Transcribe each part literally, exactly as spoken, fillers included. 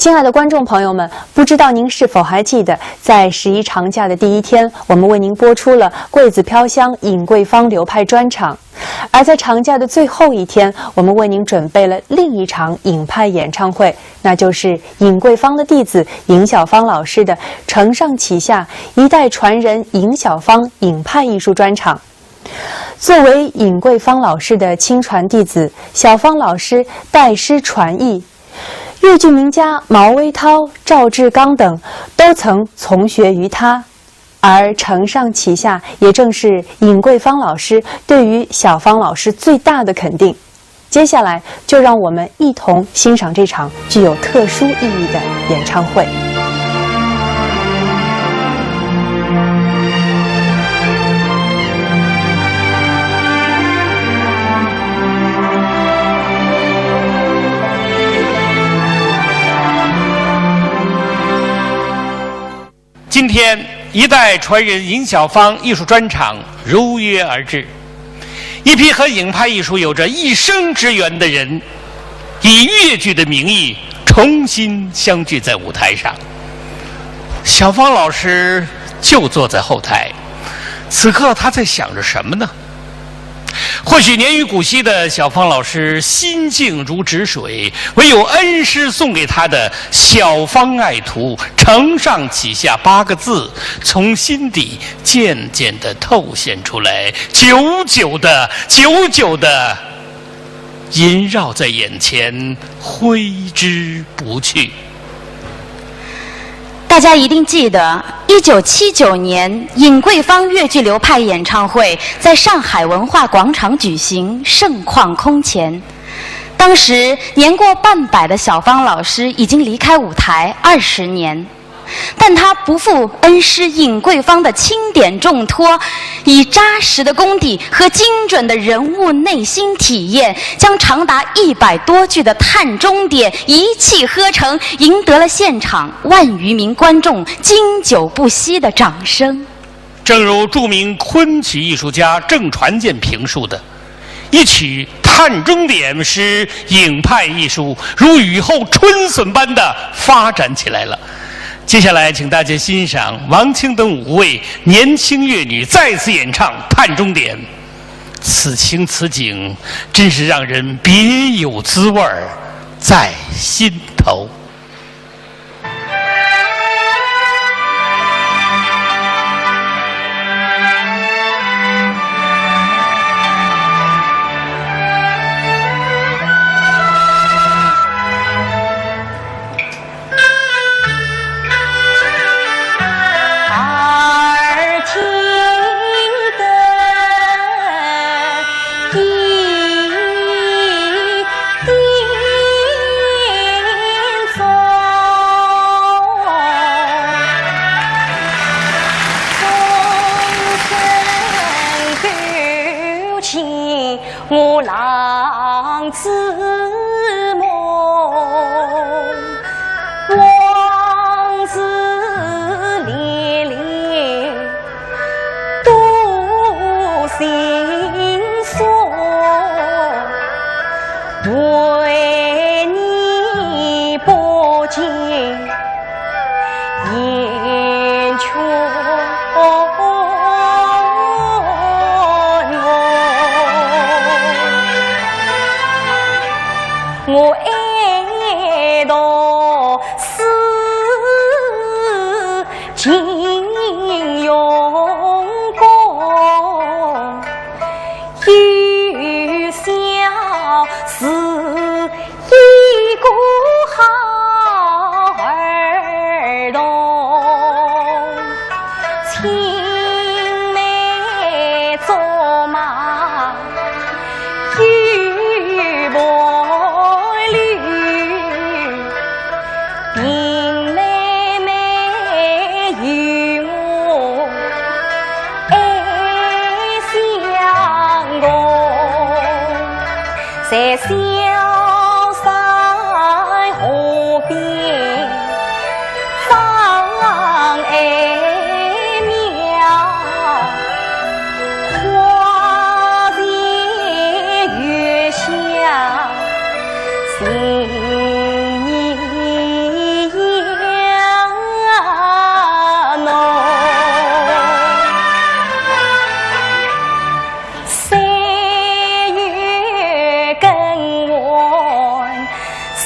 亲爱的观众朋友们，不知道您是否还记得，在十一长假的第一天，我们为您播出了《桂子飘香》尹桂芳流派专场。而在长假的最后一天，我们为您准备了另一场尹派演唱会，那就是尹桂芳的弟子尹小芳老师的承上启下一代传人尹小芳尹派艺术专场。作为尹桂芳老师的亲传弟子，小芳老师拜师传艺，越剧名家毛微涛、赵志刚等都曾从学于他，而承上启下也正是尹桂芳老师对于小芳老师最大的肯定。接下来，就让我们一同欣赏这场具有特殊意义的演唱会。今天，一代传人尹小芳艺术专场如约而至。一批和尹派艺术有着一生之缘的人，以越剧的名义重新相聚在舞台上。小芳老师就坐在后台，此刻他在想着什么呢？或许年逾古稀的小芳老师心静如止水，唯有恩师送给他的“小芳爱徒，承上启下”八个字，从心底渐渐地透现出来，久久地、久久地萦绕在眼前，挥之不去。大家一定记得，一九七九年尹桂芳越剧流派演唱会在上海文化广场举行，盛况空前。当时年过半百的小芳老师已经离开舞台二十年，但她不负恩师尹桂芳的钦点重托，以扎实的功底和精准的人物内心体验，将长达一百多句的《探终点》一气呵成，赢得了现场万余名观众经久不息的掌声。正如著名昆曲艺术家郑传健评述的：“一曲《探终点》，使尹派艺术如雨后春笋般的发展起来了。”接下来，请大家欣赏王青等五位年轻越女再次演唱《探终点》。此情此景，真是让人别有滋味儿在心头。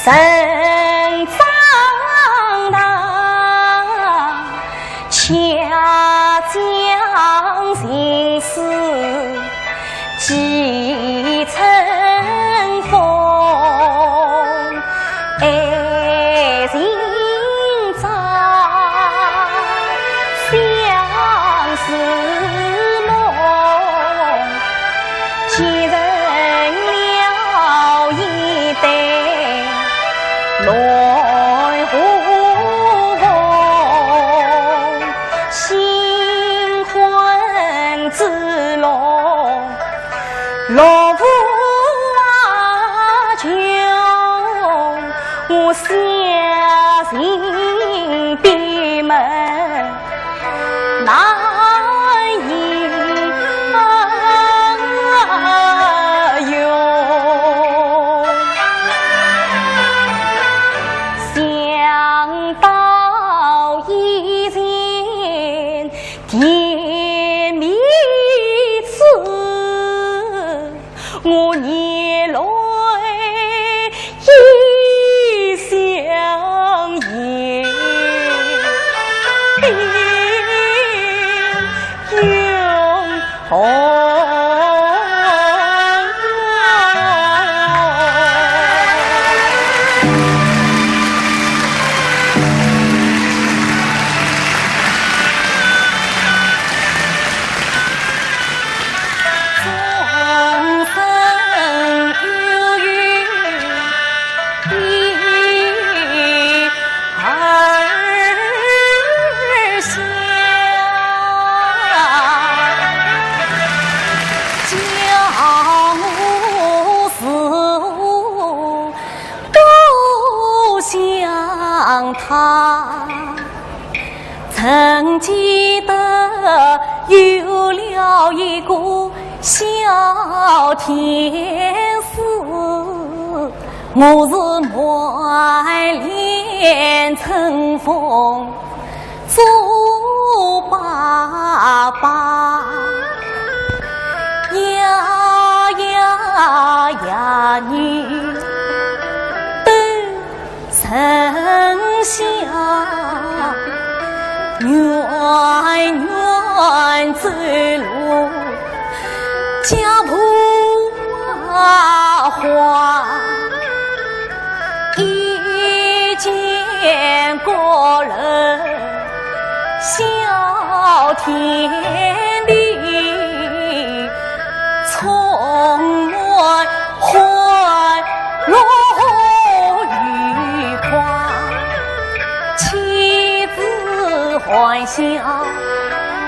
登章堂，恰将情丝系成风，爱情债，相思梦。 结成了一对乱胡凤，新婚之乐乐无穷，我写信闭门 难以用。想到以前甜蜜处，我眼泪 已相映，映红。曾记得有了一个小天使，我是满脸春风做爸爸，呀呀呀，你都 人笑，远远走路，脚步啊滑，一见高楼小天地，充满欢 乐愉快，妻子欢笑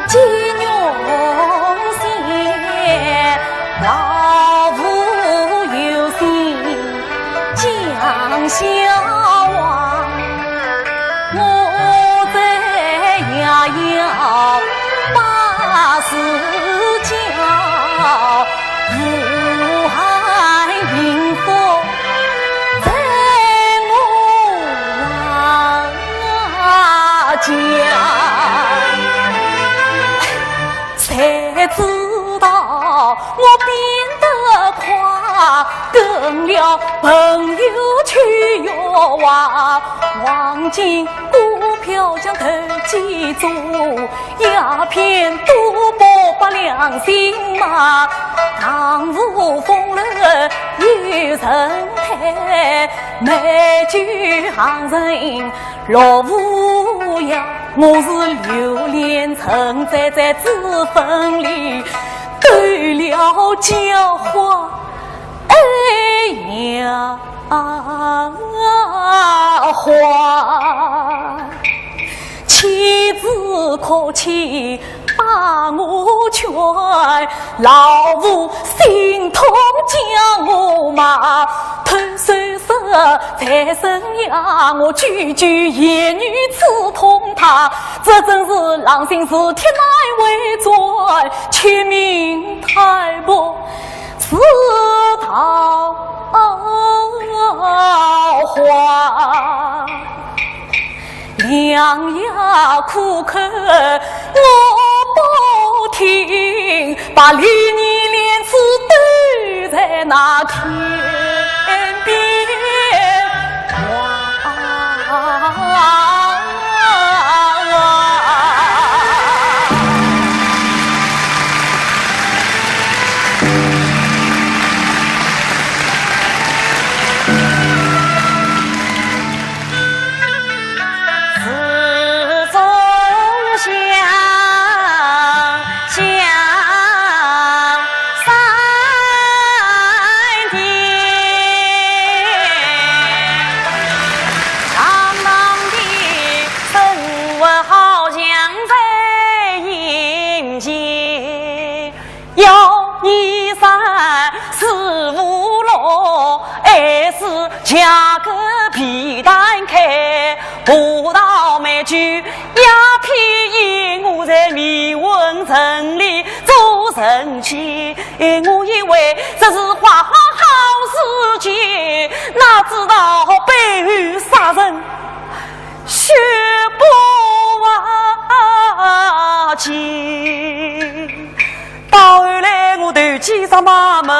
见荣显，老父有心将相望。 我在爷爷把事讲，父爱幸福在我家。 才知道我变得快，跟了朋友去游玩。黄金股票像投机做，鸦片赌博把良心卖。江湖风流有人陪，美酒行人 老父呀，我是流连沉醉在脂粉里，得了娇花，哎呀花。妻子可气 把我劝，老父心痛将我骂，偷收拾财神爷，我句句言语刺痛他，这真是狼心似铁难回转，欺民太薄是桃花。 良药苦口我不听，把李二脸子丢在那天边。下个皮蛋开，葡萄美酒，鸦片烟，我在迷魂阵里做神仙。我以为这是花花好时节，哪知道背后杀人，血泊花间。 到后来我投机倒把没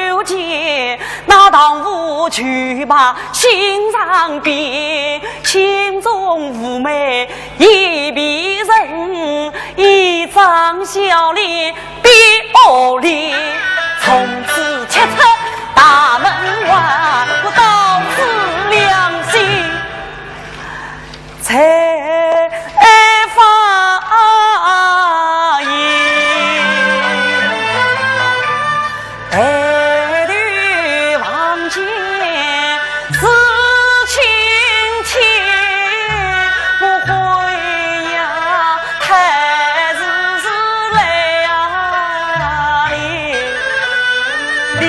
有钱，那当铺就把心上变，心中无美也变人，一张笑脸变恶脸，从此踢出大门外，我倒是良心 才发现，抬头望见是青天，我悔呀，还是是来呀哩哩。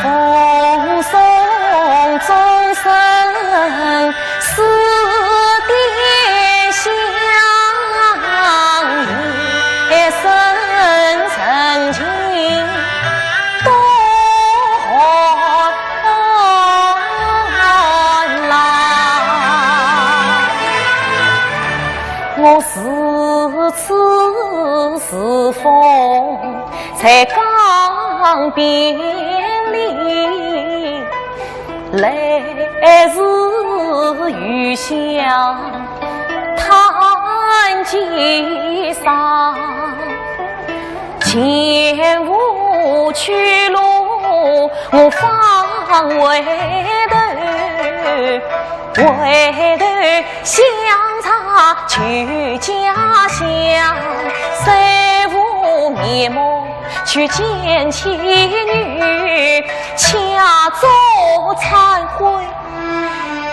风送钟声似点香，夜深人静多寒来。我如此侍奉 在江边里，来时又想叹几声。前无去路，我方回头，回头 想着旧家乡，虽无面目去见妻女，且做忏悔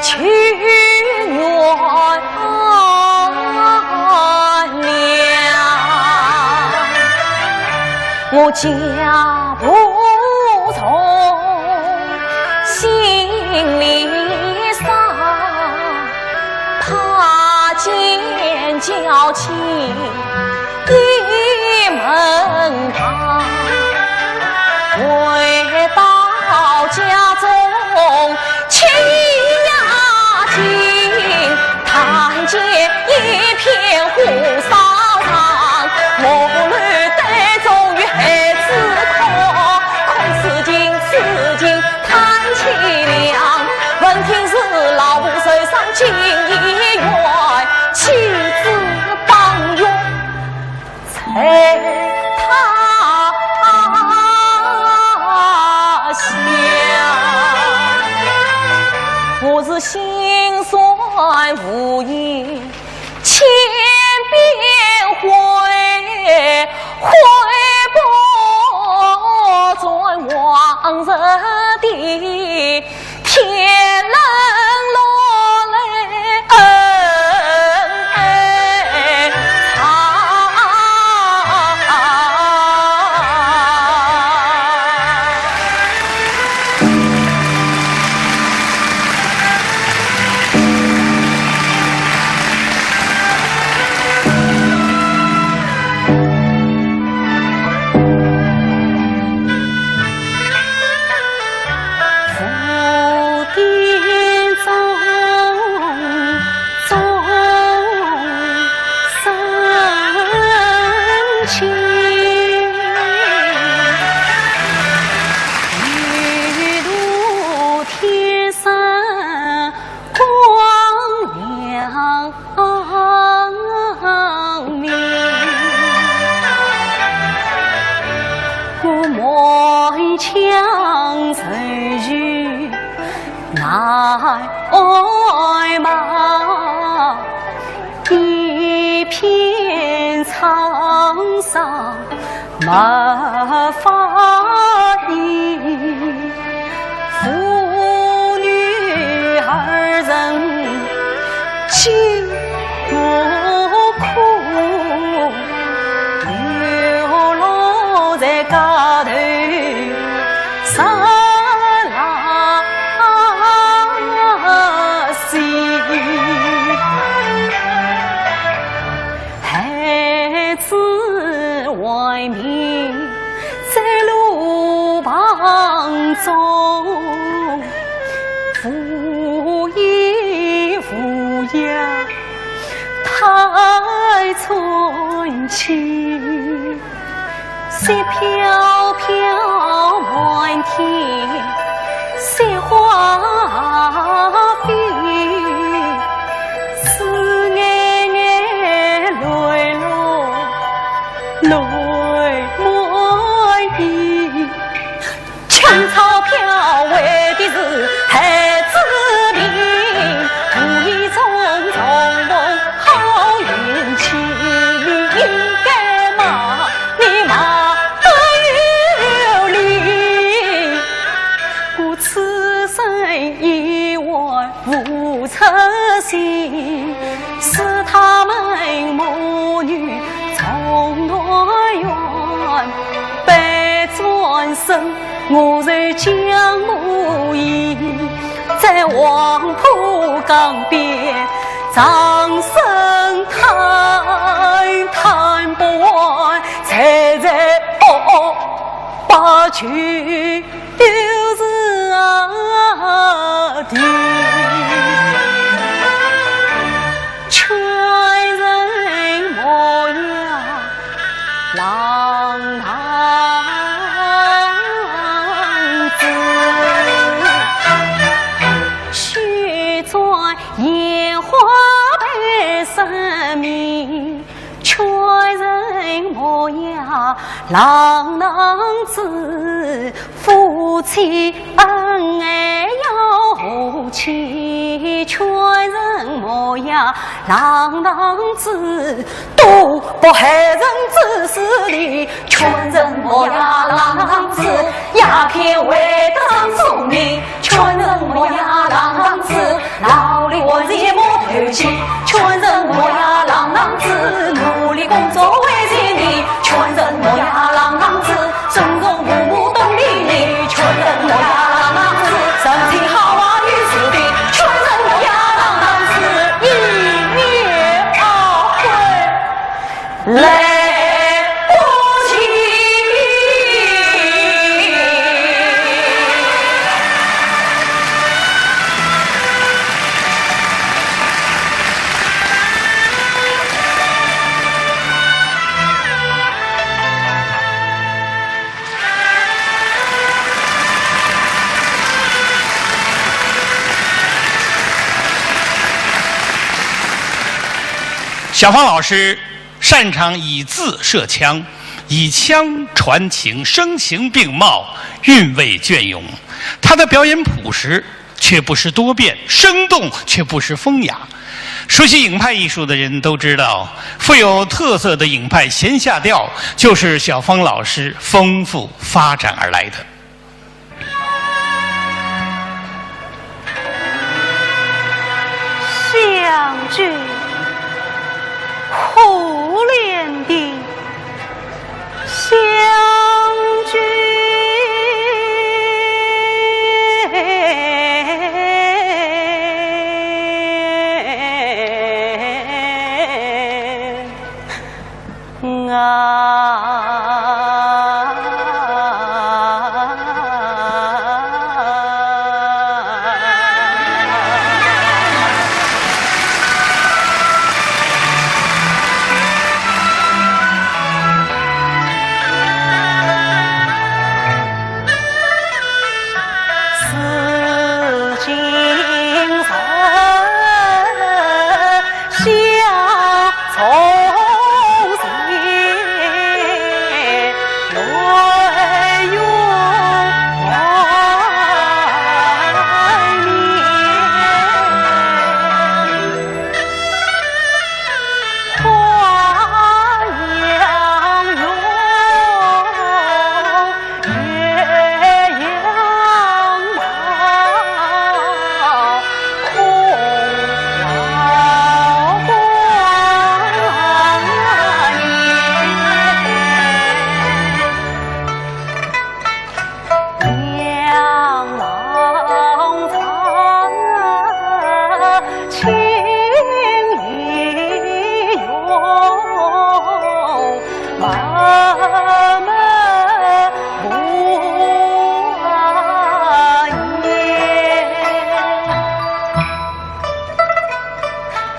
去原谅。我家仆从心里 怕见娇妻倚门旁，回到家中气压惊，但见一片火烧场，我来对中于孩子哭，哭此情此情 叹凄凉。闻听是老父受伤进医院，妻子抱恙在榻下。我是心酸无言 千遍悔，悔不转往日的天伦落泪恩爱长。上没法医，父女二人皆不苦，流落在街头上拉稀。 孩子为民在路旁中，无依无靠太寸气。 雪飘飘满天雪花飞，思眼眼泪落泪满衣。抢钞票为的是孩子命，无意中重逢 好运气，应该骂你骂得有理。我此生一往无车行，是他们母女总团圆。背转身，我在江母影，在黄浦江边 长生叹，叹不完，才在哦哦把酒丢是啊的，全人模样。 浪荡子，须转烟花配生命，全人模样，浪荡子，夫妻恩爱要和气，全人模样，浪荡子， 都不害人之事的，全人模样浪荡子，鸦片为得上聪明，全人模样浪荡子，老李还是一摸头起，全人模样浪荡子，努力工作为前程，全人模样浪荡子，尊重父母懂礼仪，全人模样浪荡子，人品好坏与是非，全人模样浪荡子，一言二回。 来不及。小芳老师 擅长以字射腔，以腔传情，声情并茂，韵味隽永。她的表演朴实，却不失多变；生动，却不失风雅。熟悉影派艺术的人都知道，富有特色的影派闲下调，就是小芳老师丰富发展而来的。 想君可怜的想君。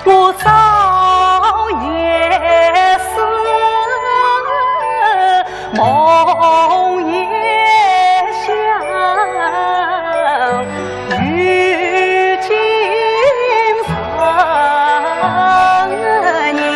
我朝也思，梦也想，与君常年。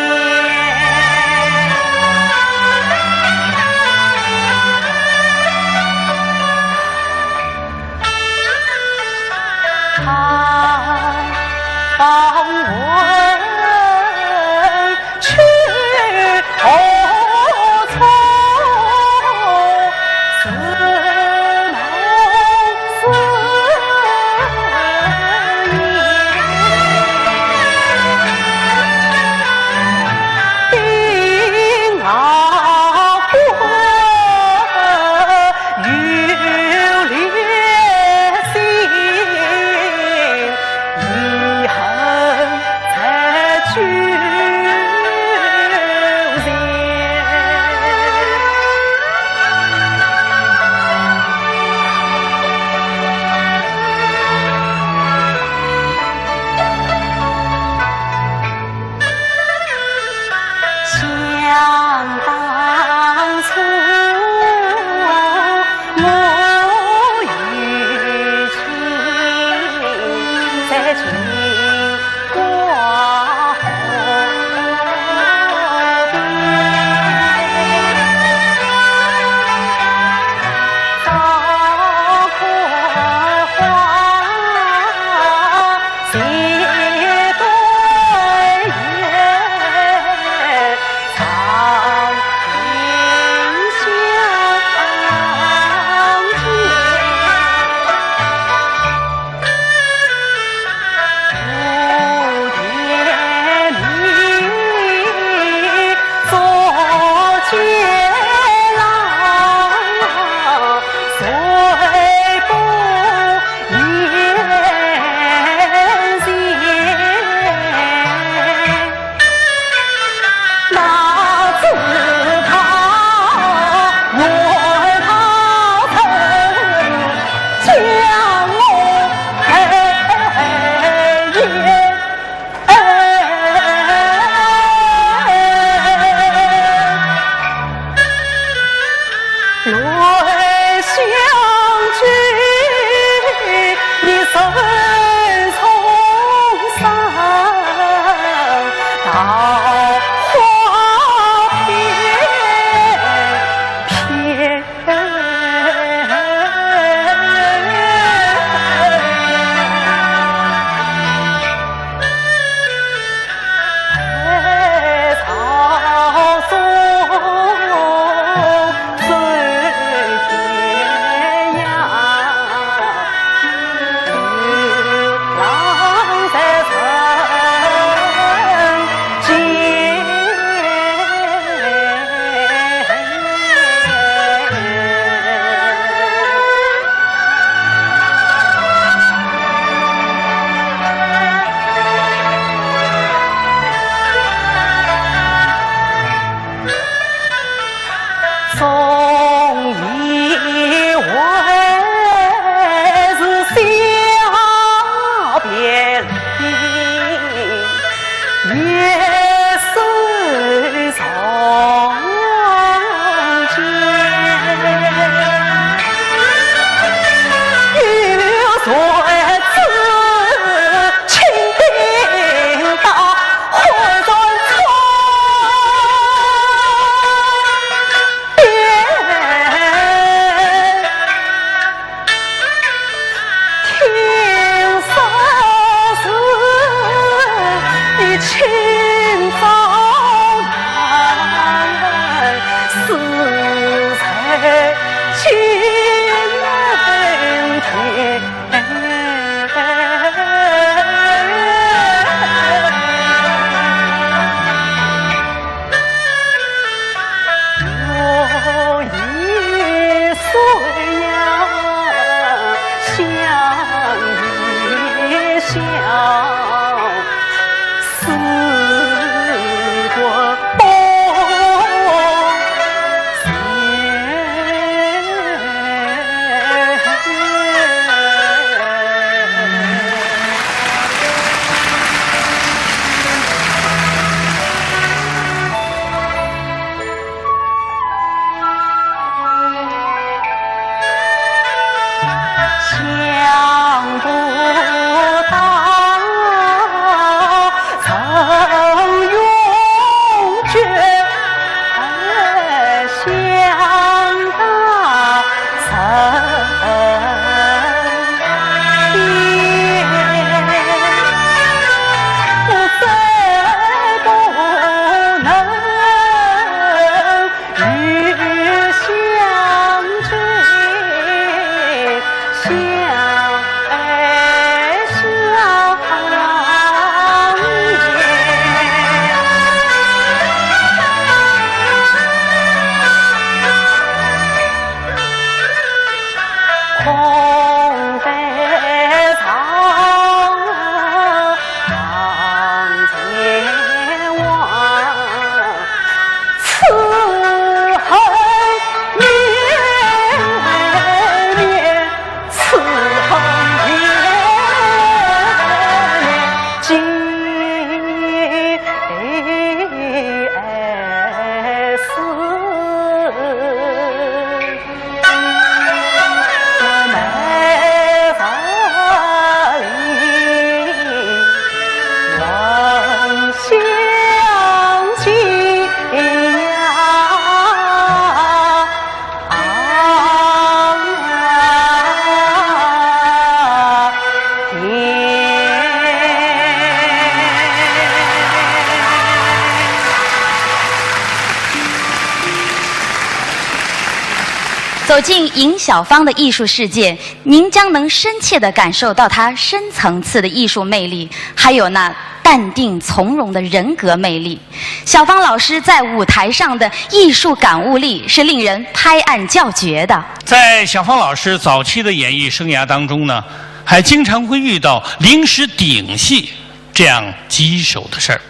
走进尹小芳的艺术世界，您将能深切地感受到她深层次的艺术魅力，还有那淡定从容的人格魅力。小芳老师在舞台上的艺术感悟力是令人拍案叫绝的。在小芳老师早期的演艺生涯当中呢，还经常会遇到临时顶戏这样棘手的事儿。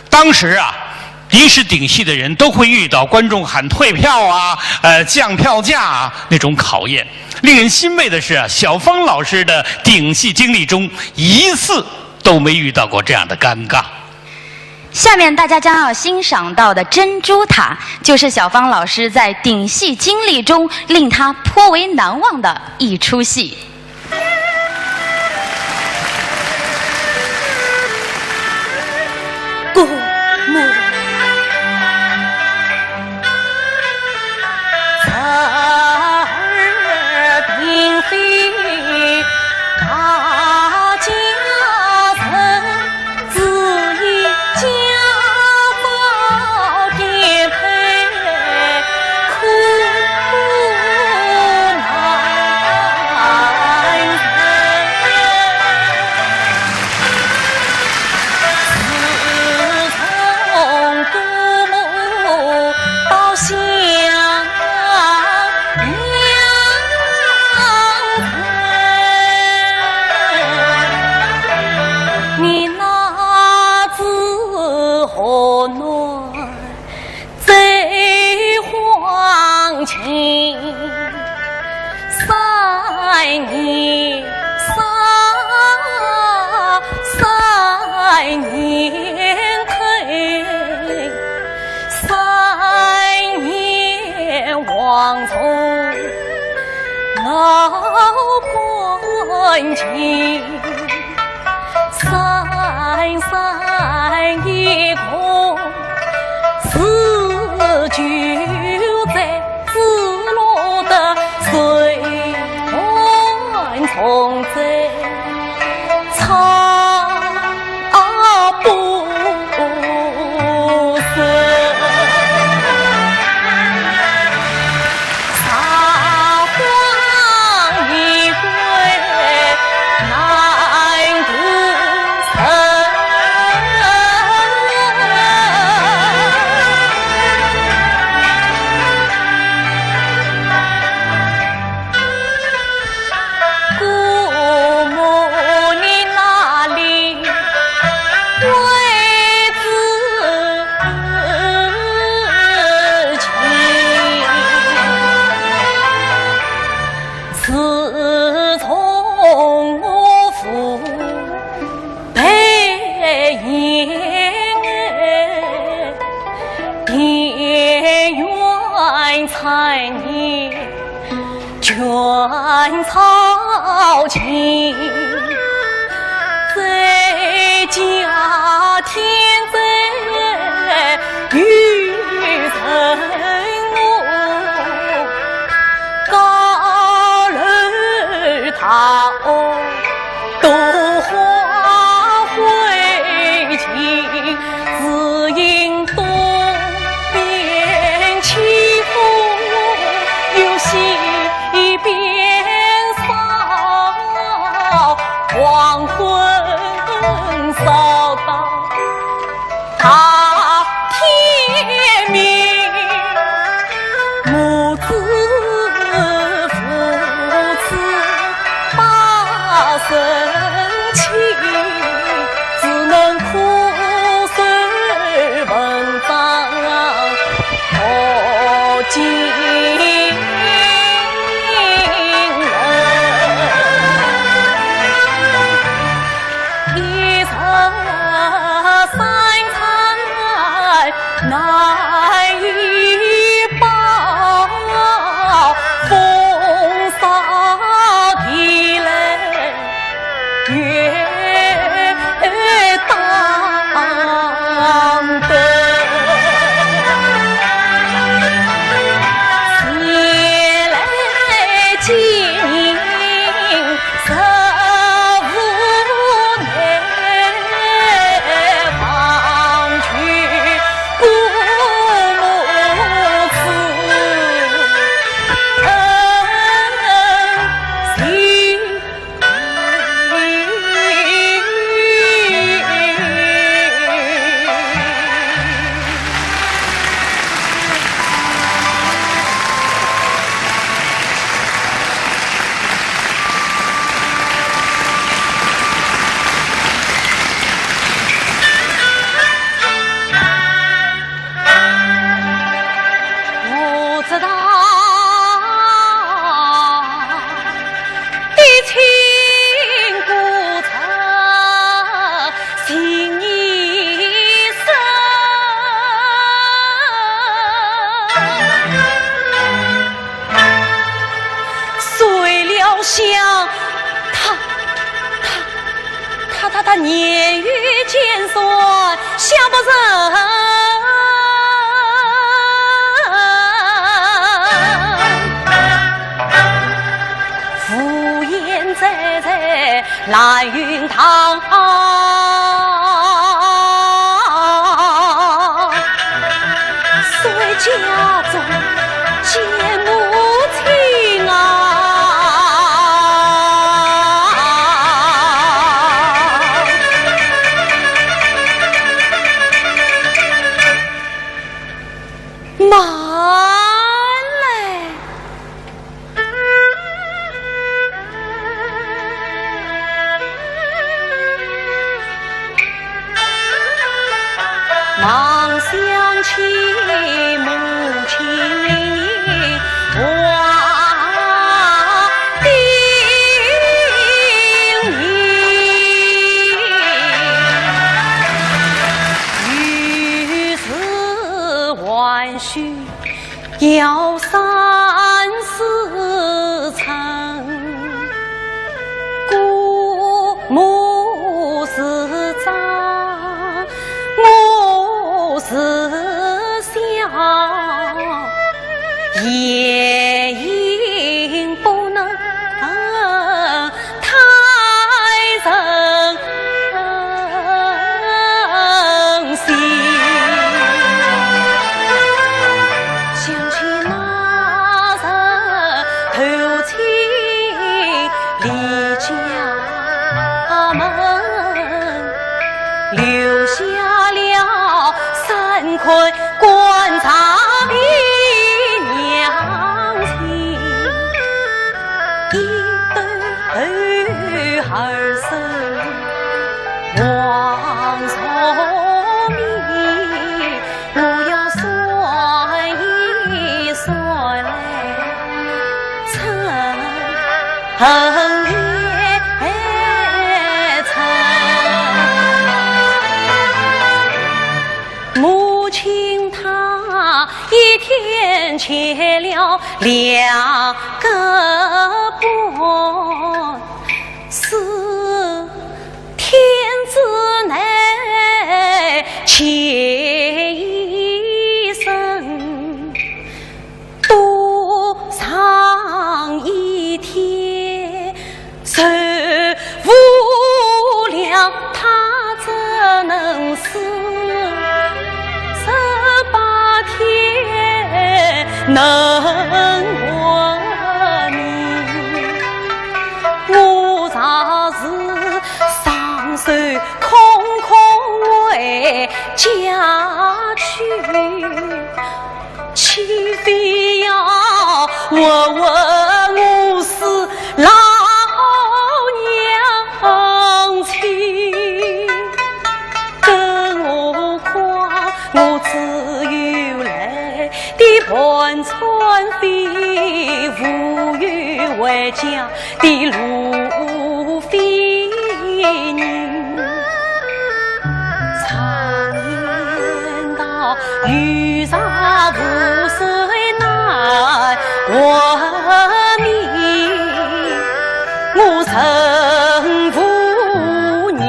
当时啊，临时顶戏的人都会遇到观众喊退票啊、呃降票价啊那种考验。令人欣慰的是啊，小芳老师的顶戏经历中一次都没遇到过这样的尴尬。下面大家将要欣赏到的《珍珠塔》，就是小芳老师在顶戏经历中令她颇为难忘的一出戏。姑母。年逾千岁，下不成。无言在在 兰云堂，谁家中见母亲啊？慢来。 望想起母亲话叮咛，于是还须 要三思忖，姑母是长，我是小，夜饮不能 太任性。想起那日投亲离家门，留下了三块 官场的娘亲，一对儿孙望着你，我要算一算来，成也成。 母亲她一天切了两个半，是天之内切一生。 多上一天，受无聊，她怎能死？十八天能活命，我若是双手空空回家去， 岂非要活活饿死老娘亲？更何况我只有来的盘缠费，无有回家 的路费银。常言道，有茶无水难活命，我身无银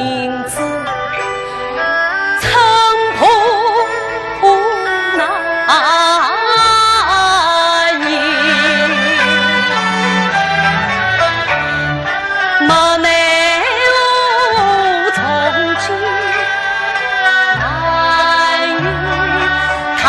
子， 寸步难移。莫奈何从今难遇她。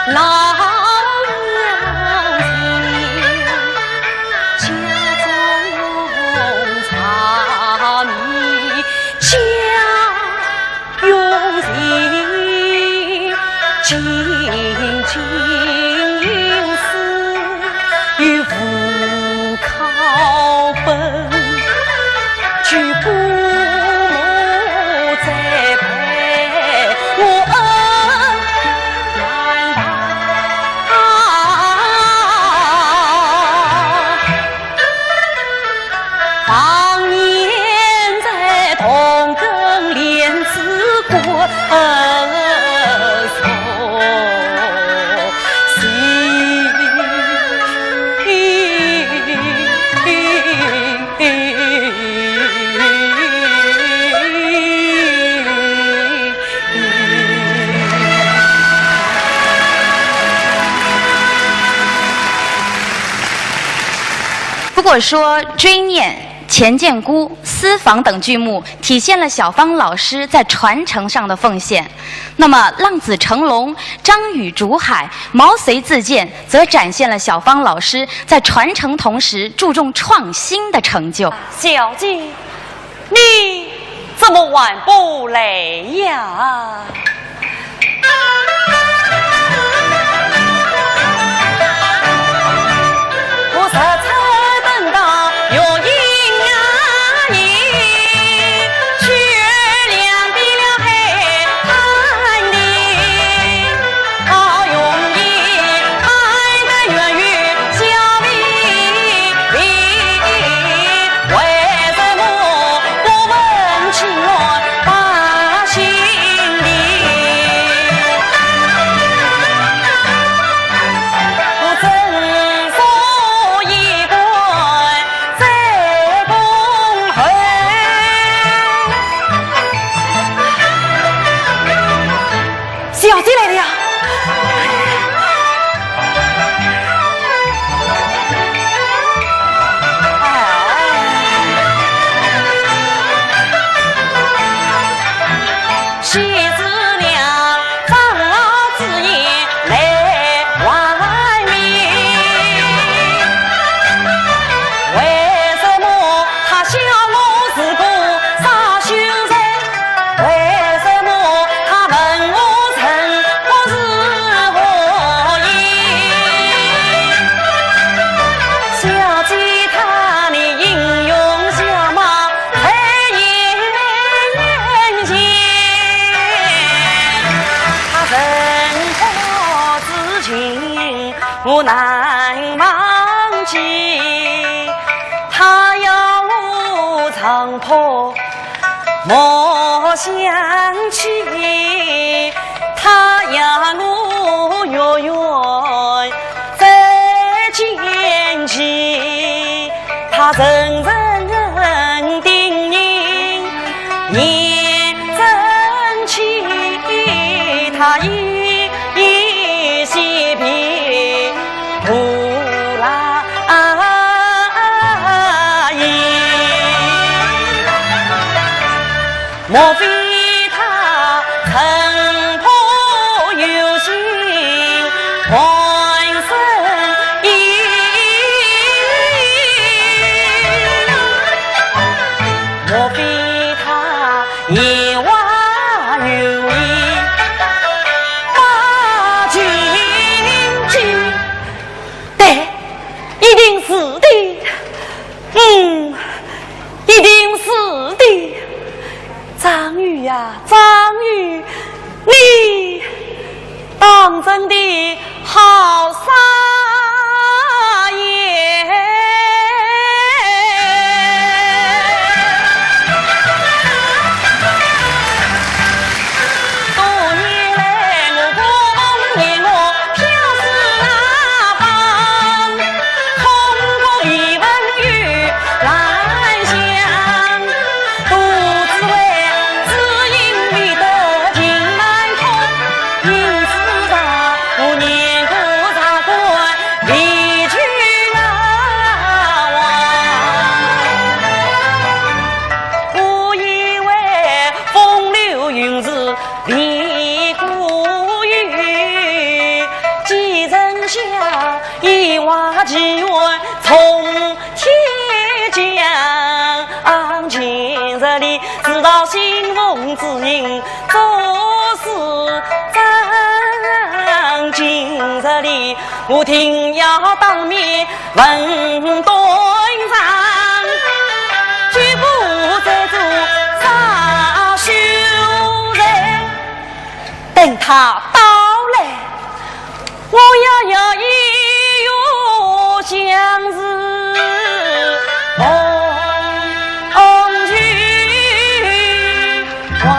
老娘亲，家中柴米油盐，家用情，金金银丝，又无靠本。 举父母再陪我恩难报。常年在同根莲枝骨，受 如果说《追念》《钱建姑》《私访》等剧目体现了小芳老师在传承上的奉献，那么《浪子成龙》《张雨竹海》《毛遂自荐》则展现了小芳老师在传承同时注重创新的成就。小姐，你怎么还不来呀？ 小姐来了呀！对，一定是的。嗯，一定是的。张宇呀，张宇，你当真的好傻眼。一往情缘从天降，今日里知道新逢知音做事真。今日里我定要当面问端详，绝不再做杀手人。等他到来， 我要有一语相思，红红去望。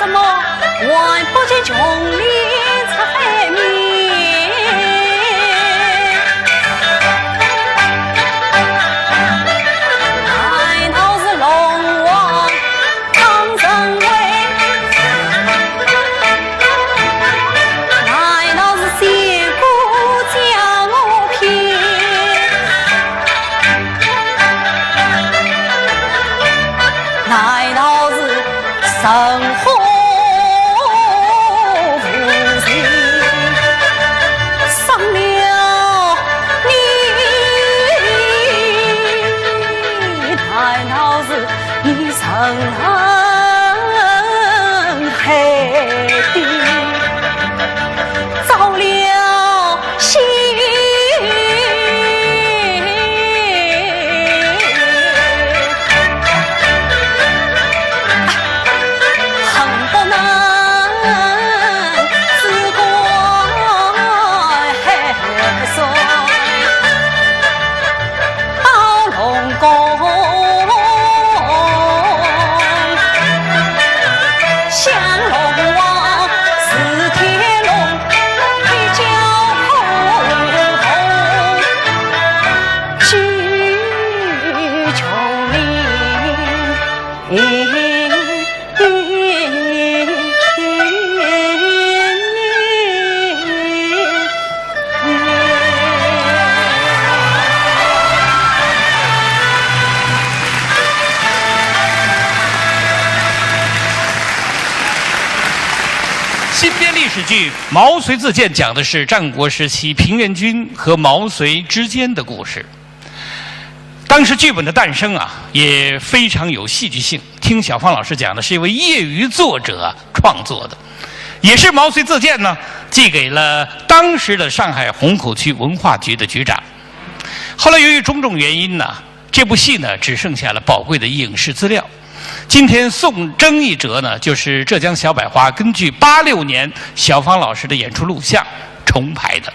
什么？还不见琼林出海面？难道是龙王当神位？难道是仙姑将我骗？难道是神火 伤了你？难道是你深深海底着了心？ 恨不能自刎海水，到龙宫，向龙王是天龙，一交空空，去求你。 新编历史剧《毛遂自荐》讲的是战国时期平原君和毛遂之间的故事。 当时剧本的诞生啊，也非常有戏剧性。听小芳老师讲的是一位业余作者创作的，也是毛遂自荐呢，寄给了当时的上海虹口区文化局的局长。后来由于种种原因呢，这部戏呢，只剩下了宝贵的影视资料。今天宋征一哲呢，就是浙江小百花根据八六年小芳老师的演出录像重排的。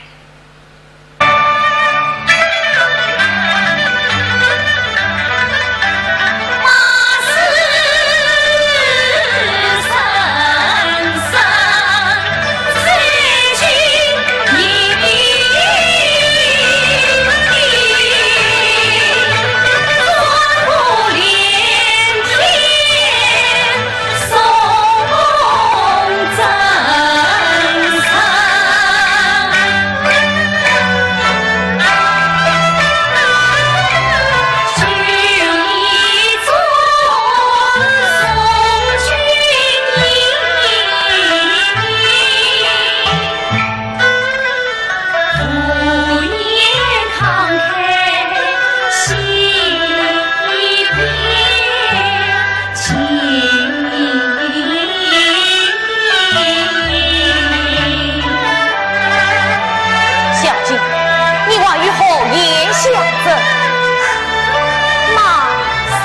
小姐，你还有何言相争？马三。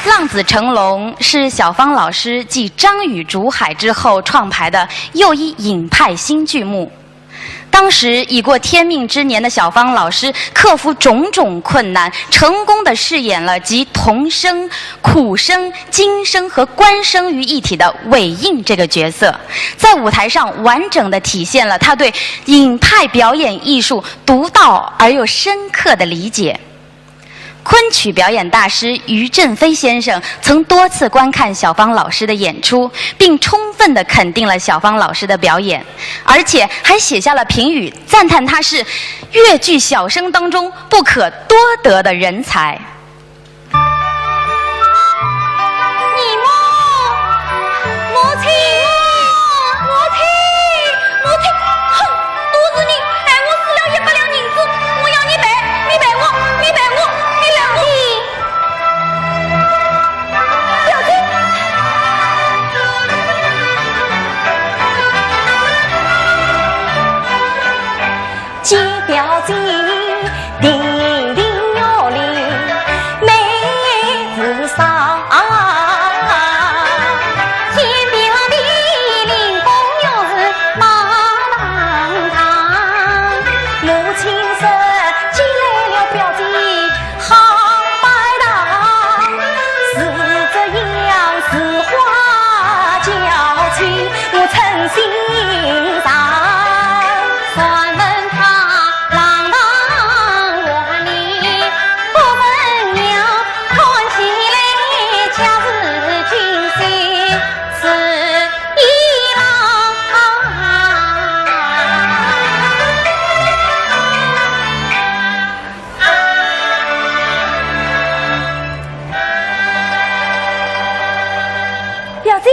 《浪子成龙》是小芳老师继《张雨竹海》之后创排的又一尹派新剧目。当时已过天命之年的小芳老师，克服种种困难，成功地饰演了集童生、苦生、京生和官生于一体的尾应这个角色，在舞台上完整地体现了她对尹派表演艺术独到而又深刻的理解。昆曲表演大师余振飞先生曾多次观看小芳老师的演出，并充分地肯定了小芳老师的表演，而且还写下了评语，赞叹她是越剧小生当中不可多得的人才。 你们，母亲，母亲，母亲，哼，都是你害我输了一百两银子，我要你赔，你赔我，你赔我，你赔我。表姐，表姐。 见表姐亭亭玉立美自赏，见表弟林凤玉树貌堂堂。母亲说，见来了表姐 好拜堂，是这样是花轿亲，我称心赏。传闻他阆堂县令，不分娘，看起来家是俊秀是一郎。 表姐，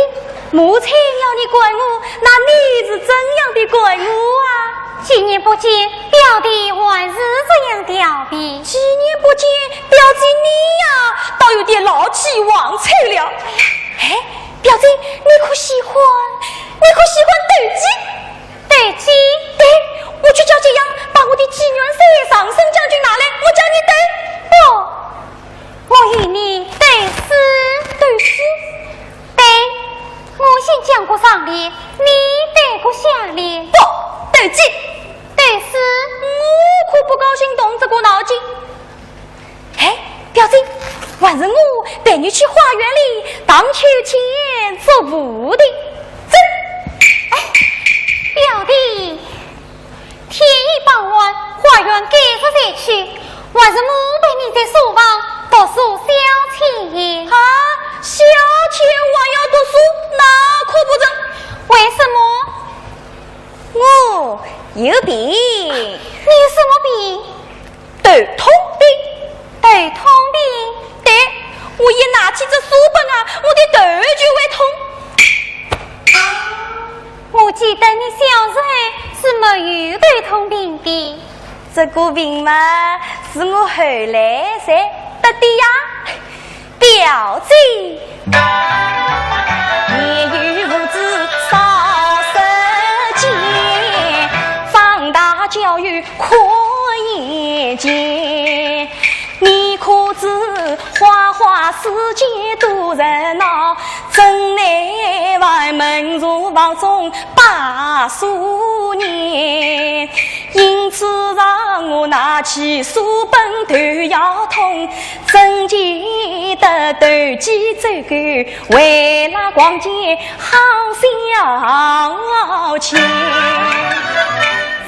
母亲要你怪我，那你是怎样的怪我啊？几年不见，表到底还是这样调皮。几年不见，表姐你呀，倒有点老气横秋了。哎，表姐，你可喜欢，你可喜欢斗鸡？斗鸡？对，我去叫解元把我的解元扇、长生将军拿来，我教你斗。不，我与你斗诗。斗诗？对，我先讲个上联，你对个下联。不，斗鸡。 对诗，我可不高兴动这个脑筋。哎，表姐，还是我陪你去花园里荡秋千、捉蝴蝶。走。哎，表弟，天已傍晚，花园该是散去，还是我陪你在书房读书消遣。啊，消遣还要读书，那可不成。为什么？ 我有病。你有什么病？头痛病。头痛病？对，我一拿起这书本啊，我的头就会痛。我记得你小时候是没有头痛病的。这个病嘛，是我后来才得的呀。 表姐。年幼无知少识见，长大教育可眼见。你可知花花世界多热闹，城内外门茶房中把书念。因此让我拿起书本头要痛， 真见得斗鸡走狗，为拉逛街好消遣。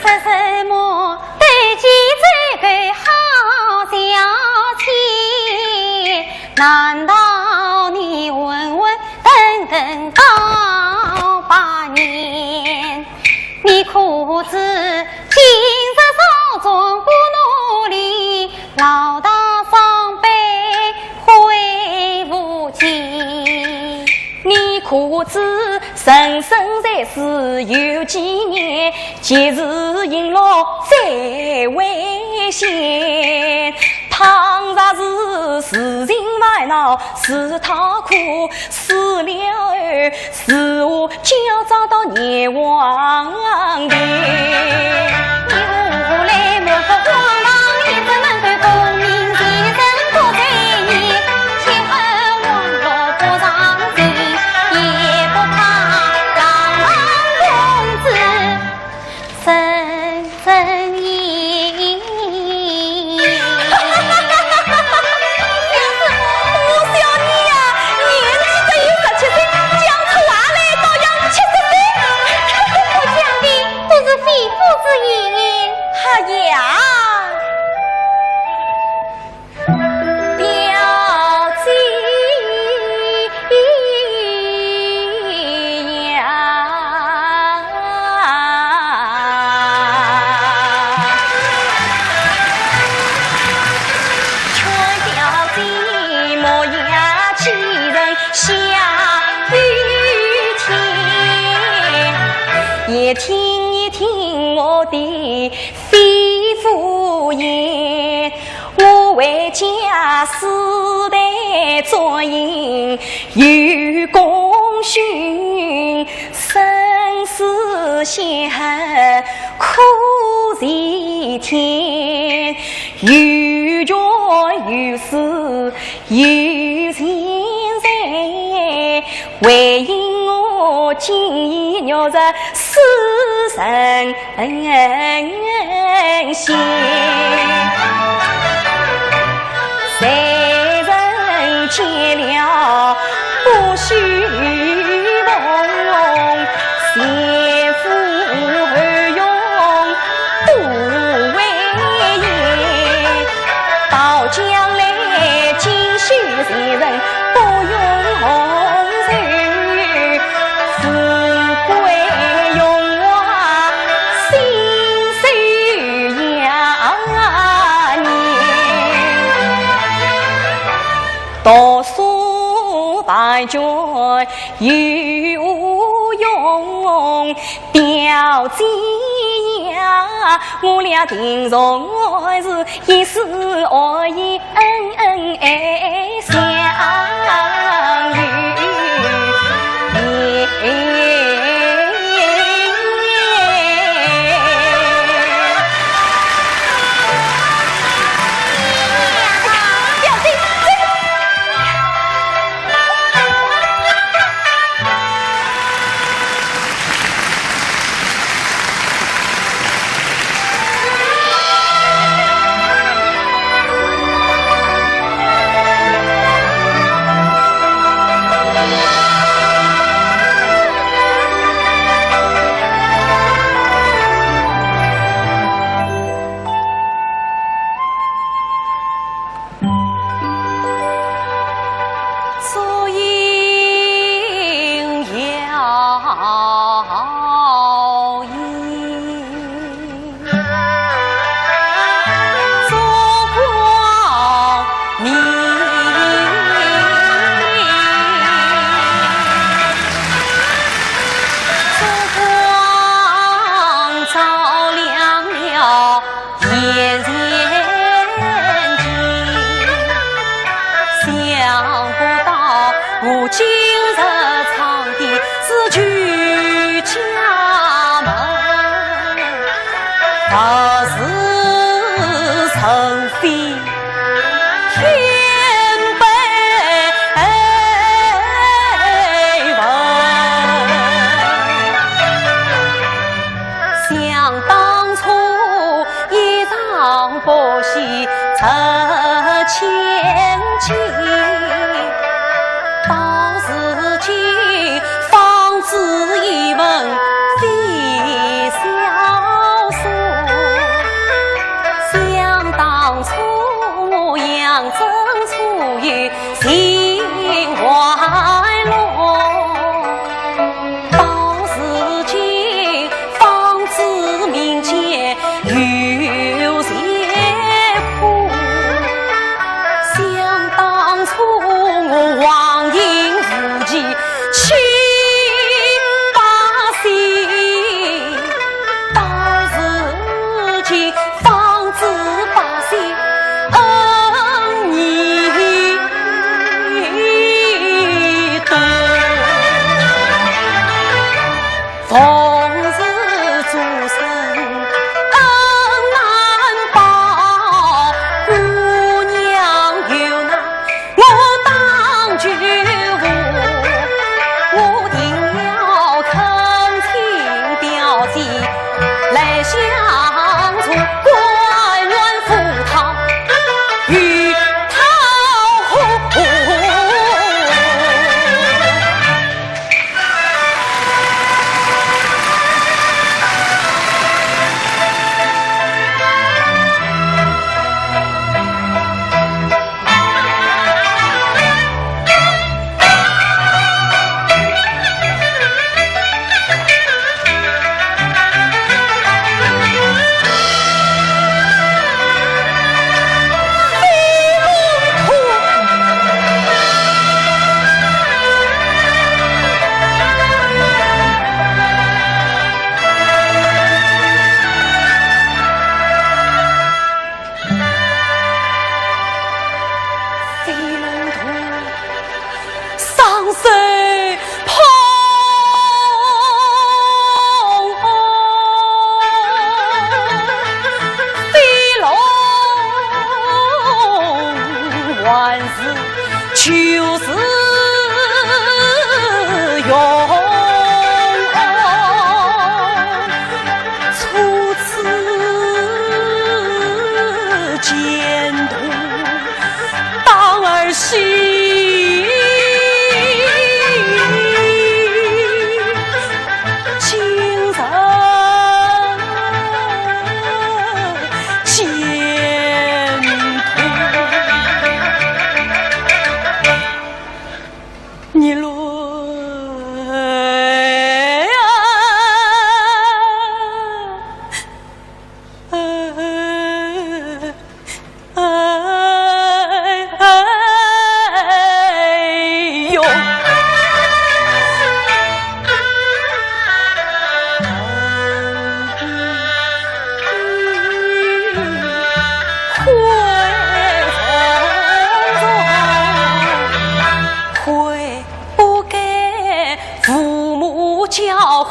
说什么斗鸡走狗好消遣？难道你昏昏 等等到百年，你可知今日早中不努力，老大伤悲悔无及。你可知人生在世有几年，及时行乐最危险。倘若是自寻烦恼，自讨苦， 死了后，如何交账到阎王殿？你无来莫说荒唐，也只能够功名前程多追念，且恨网络不上进，也不怕郎朗公子 人人言。笑什么？我笑你呀，年纪只有十七岁，讲出话来倒像七十岁。我讲的都是肺腑之言。哎呀！ 表姐呀，劝表姐莫要寄人下雨天，也听一听我的肺腑言。 我为家世代作行有功勋，生死险恶苦在天，有权有势有钱财，为因我锦衣玉食世人 恩谢。谁人见了不虚荣，前赴后拥都为言。到将来锦绣前程不用愁， 富贵荣华，心随养年。读书白卷有用，表姐呀。我俩定从爱是一世爱意恩恩爱相依。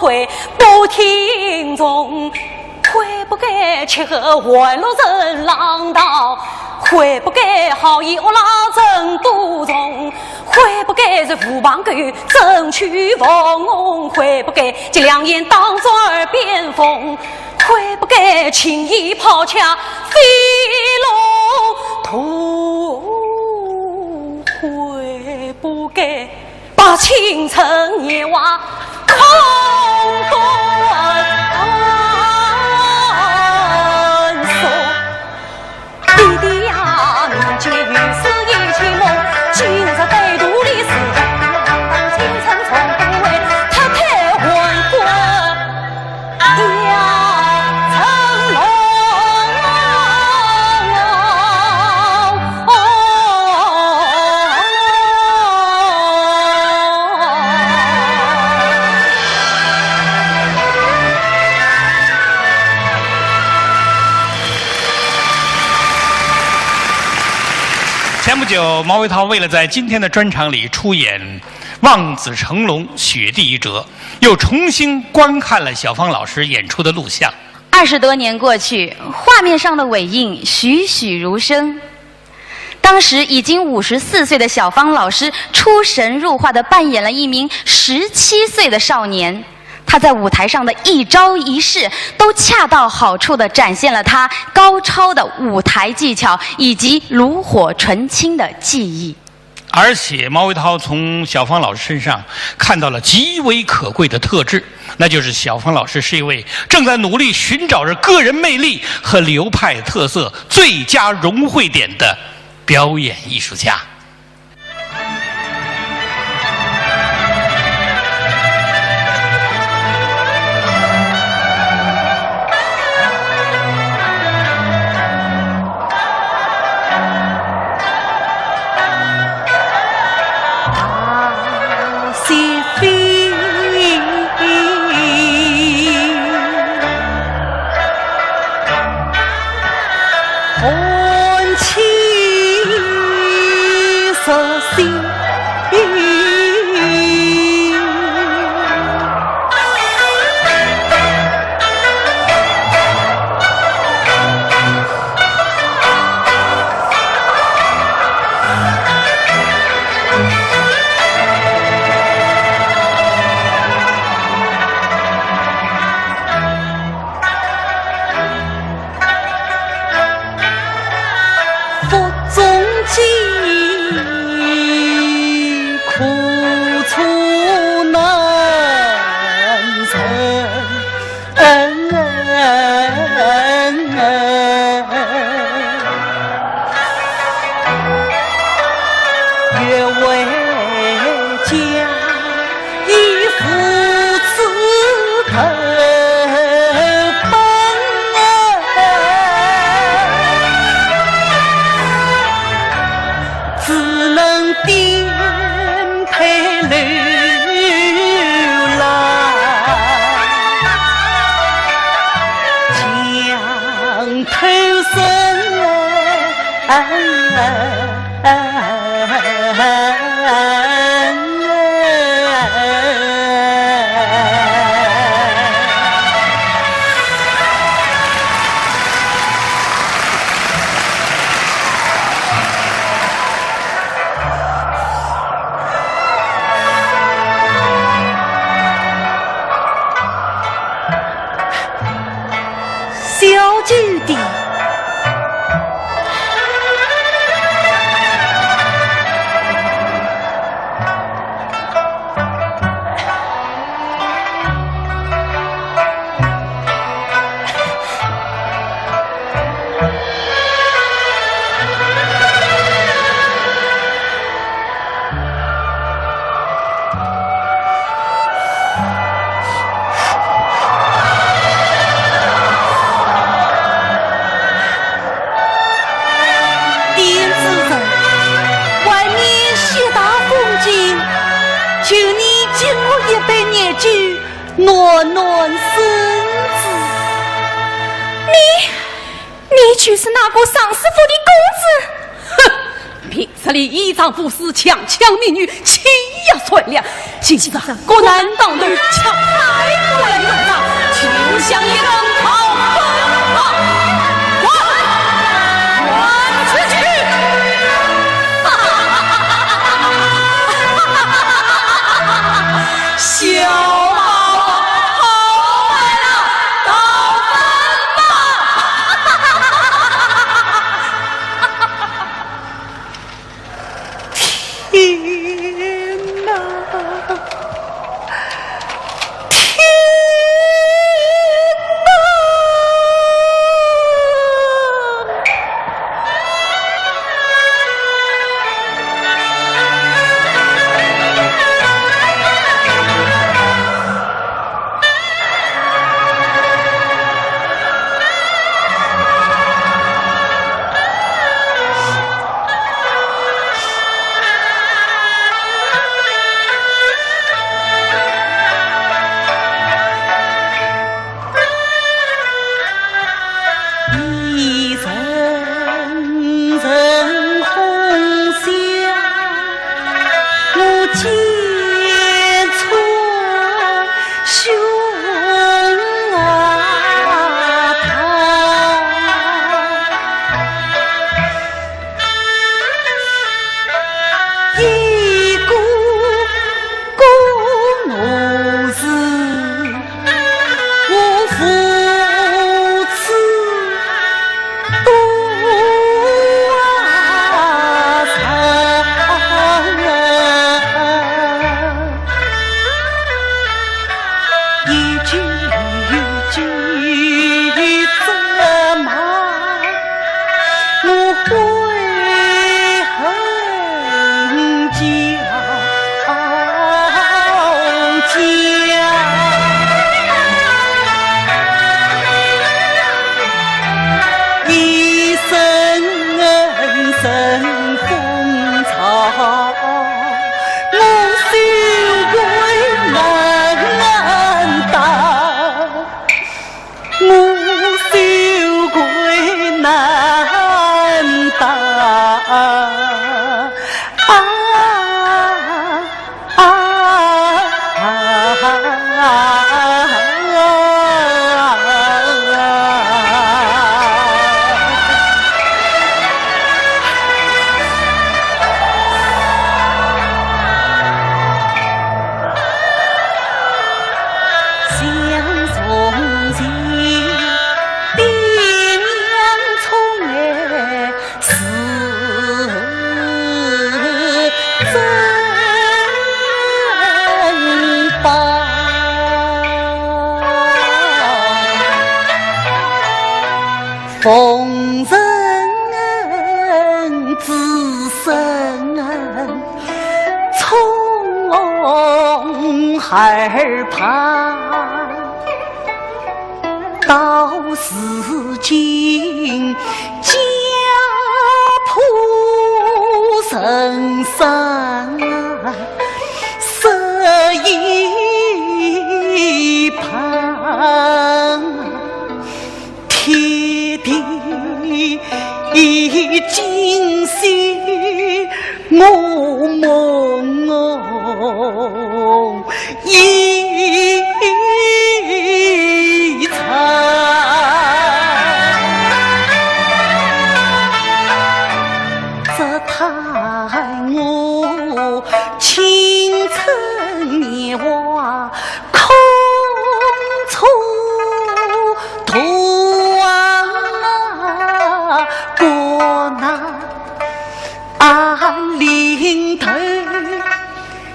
悔不听从，悔不该吃喝玩乐人浪荡，悔不该好言恶语人多情，悔不该是狐朋狗友争取凤红，悔不该借良言当作耳边风，悔不该轻易抛却飞龙图，悔不该 把青春年华空欢送。爹爹呀，民间有诗言情梦，今日对肚里思，青春从不会，脱胎换骨。 前不久，毛维涛为了在今天的专场里出演《望子成龙·雪地一折》， 又重新观看了小芳老师演出的录像。二十多年过去，画面上的尾印栩栩如生。当时已经五十四岁的小芳老师出神入化地扮演了一名十七岁的少年，他在舞台上的一招一式都恰到好处地展现了他高超的舞台技巧以及炉火纯青的技艺。 而且毛维涛从小芳老师身上看到了极为可贵的特质，那就是小芳老师是一位正在努力寻找着个人魅力和流派特色最佳融汇点的表演艺术家。 你，你就是那个尚书府的公子？哼，凭这里依仗父死，强抢民女，欺压善良，今日国难当头，强拆国难当，就像一根稻草，滚，滚出去！小宝宝，好孩儿，倒饭吧！ 天哪！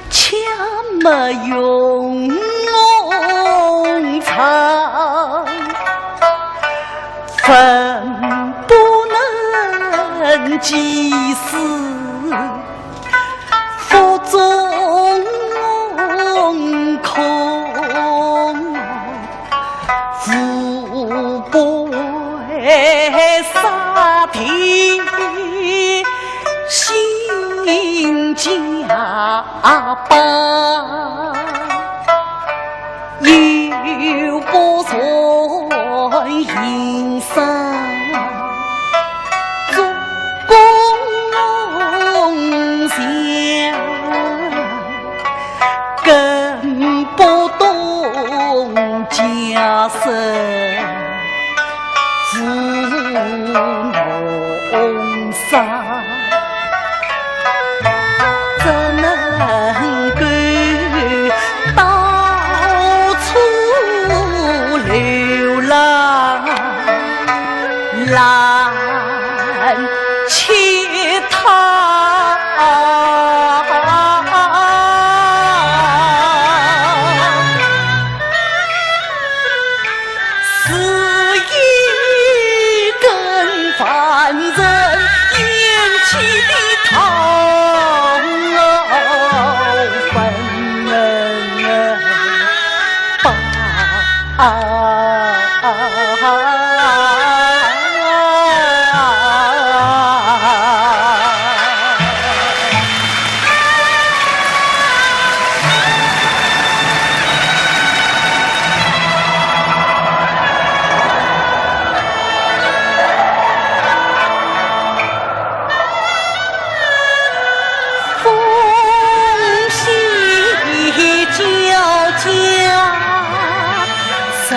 天哪！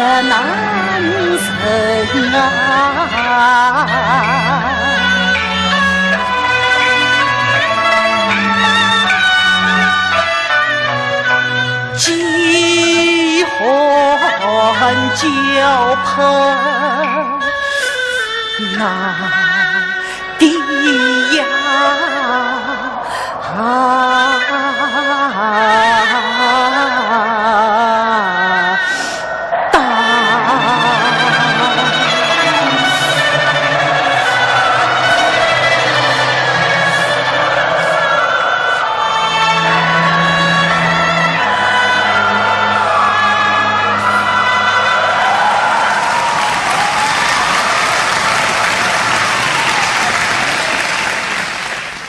男人啊，饥寒交迫难抵呀。 啊，大。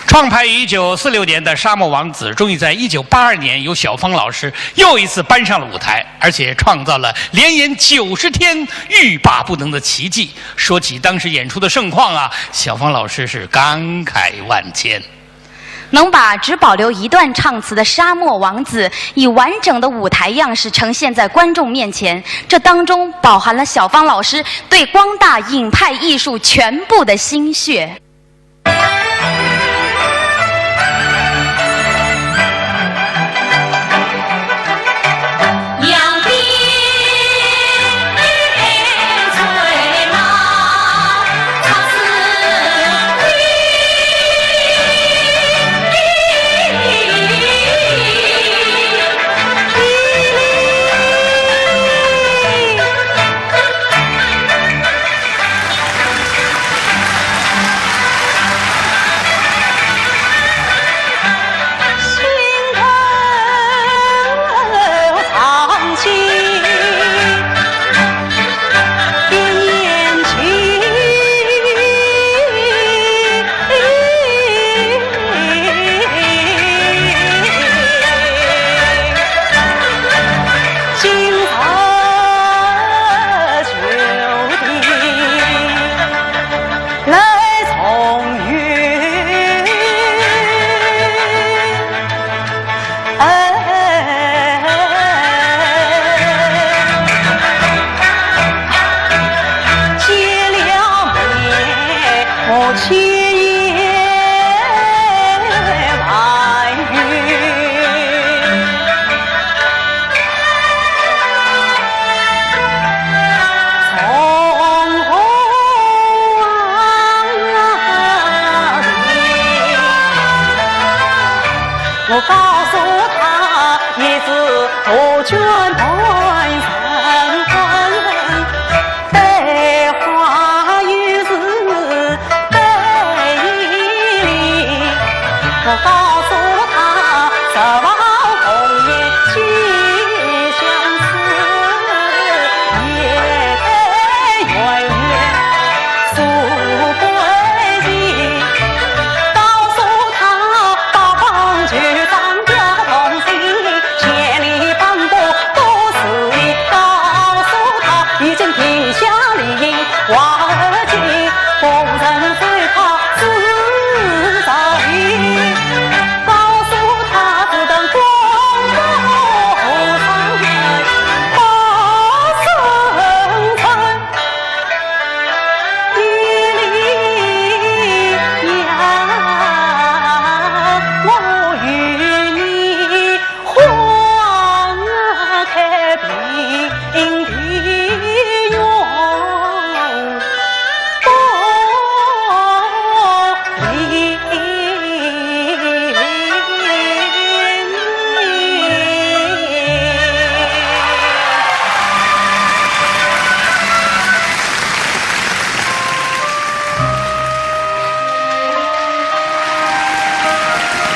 创排于一九四六年的《沙漠王子》，终于在一九八二年由小芳老师又一次搬上了舞台，而且创造了连演九十天欲罢不能的奇迹。说起当时演出的盛况啊，小芳老师是感慨万千。能把只保留一段唱词的《沙漠王子》，以完整的舞台样式呈现在观众面前，这当中饱含了小芳老师对光大影派艺术全部的心血。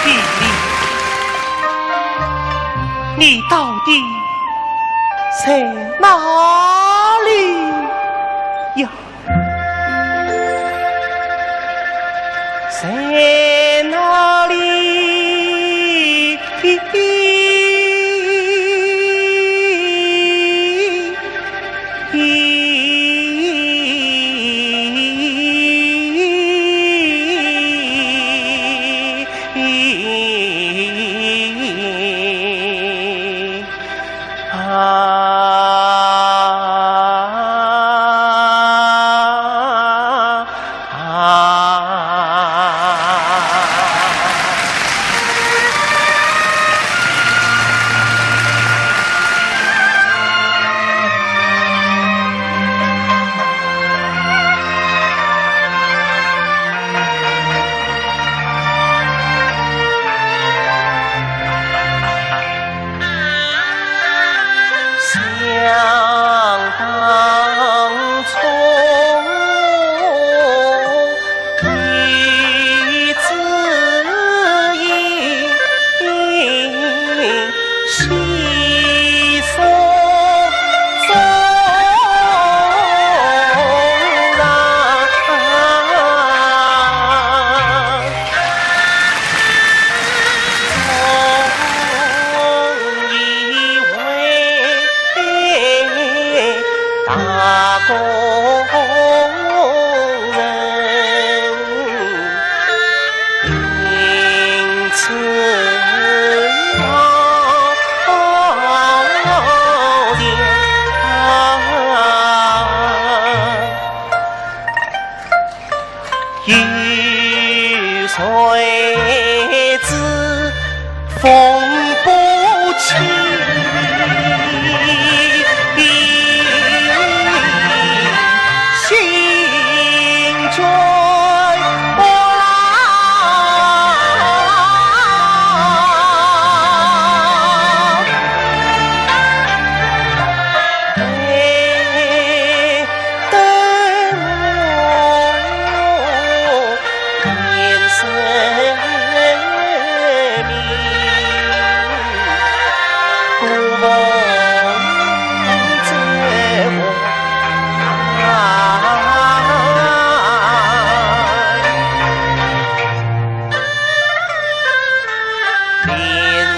弟弟，你到底在哪里呀？ 在哪里？啊。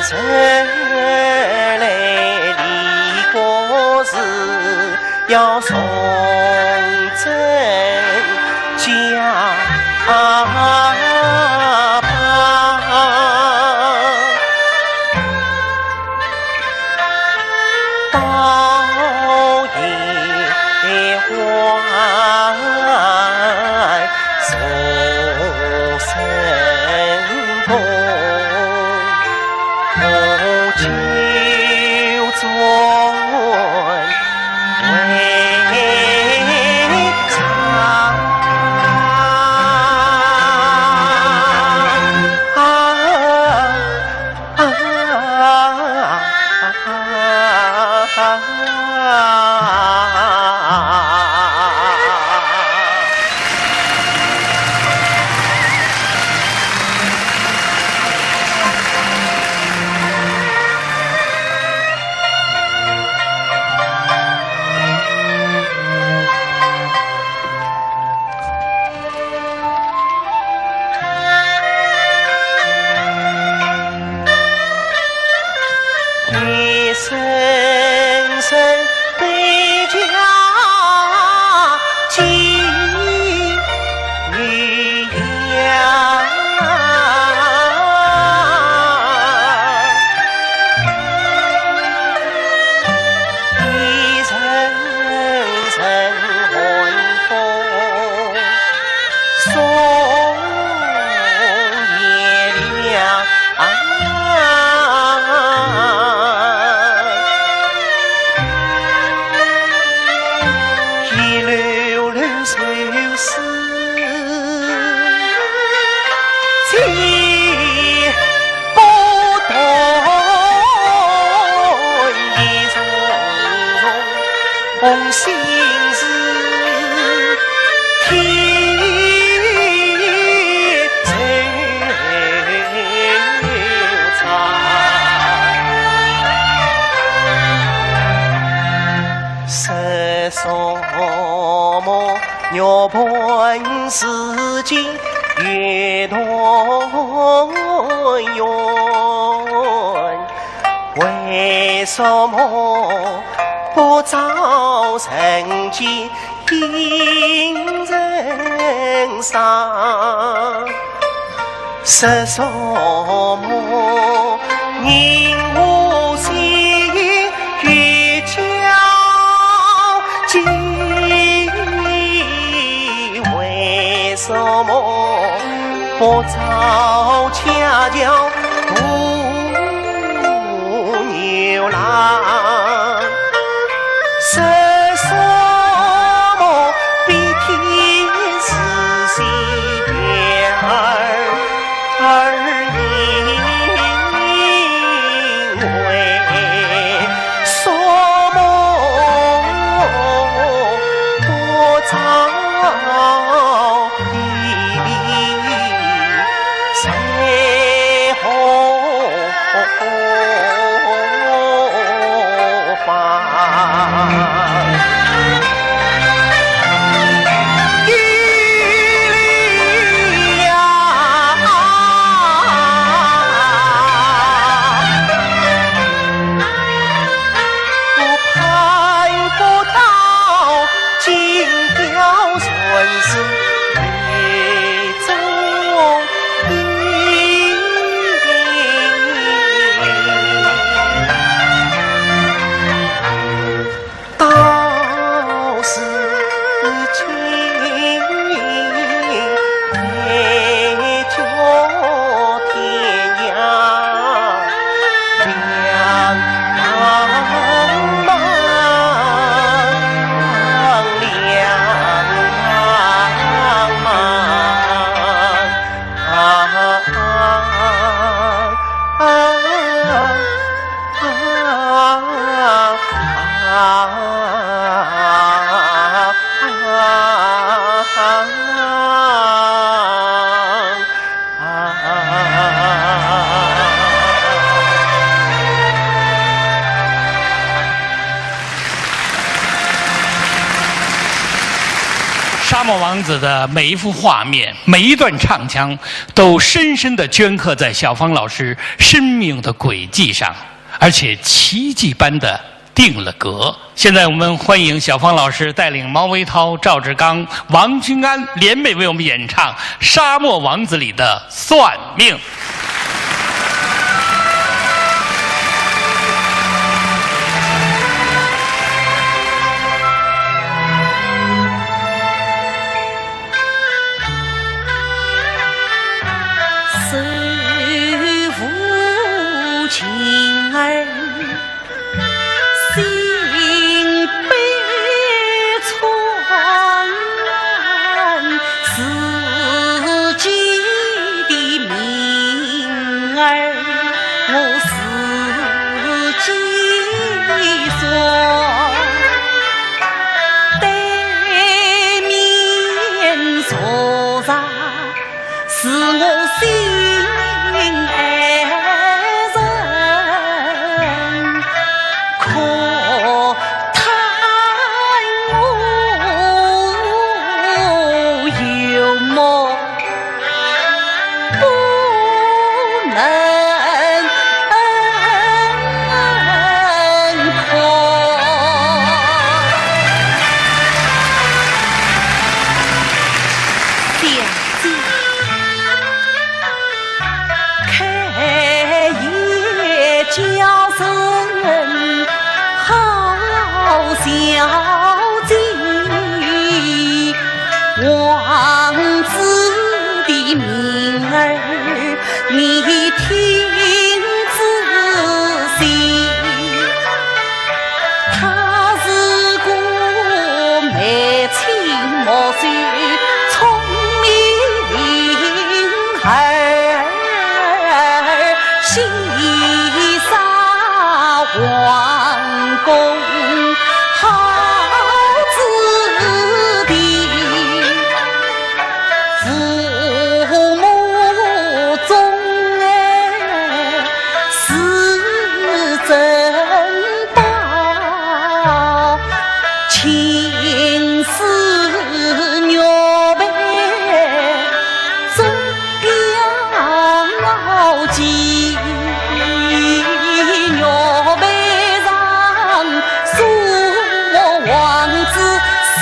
人来离歌是要送真假吧。 倒也还俗生痛，我就转为常。啊， 啊。 一声声悲叫惊天涯。 一阵阵寒风送雁凉。一溜溜愁思 情不断，一重重心事添愁肠。说什么 玉盘似锦月团圆，为什么不照人间应人伤？ 说什么银河星月皎洁，为什么不照恰巧途牛郎？ 说什么比天时星月而而明？为什么不照 一粒水红花。一粒呀，我盼不到 金雕传世泪中音。《沙漠王子》的每一幅画面，每一段唱腔，都深深地镌刻在小芳老师生命的轨迹上，而且奇迹般地定了格。现在我们欢迎小芳老师带领毛维涛、赵志刚、王君安联袂为我们演唱《沙漠王子》里的算命。 手扶琴儿，心悲怆，自己的命儿我自己算。 对面坐着是我心爱人，可叹我有目 不能看。小姐，开眼叫人好小姐。 王子的名儿你听仔细，他是个眉清目秀聪明儿， 西沙皇宫好子弟，父母中哎是珍宝，情丝玉佩 怎样牢记？玉佩上书我王子四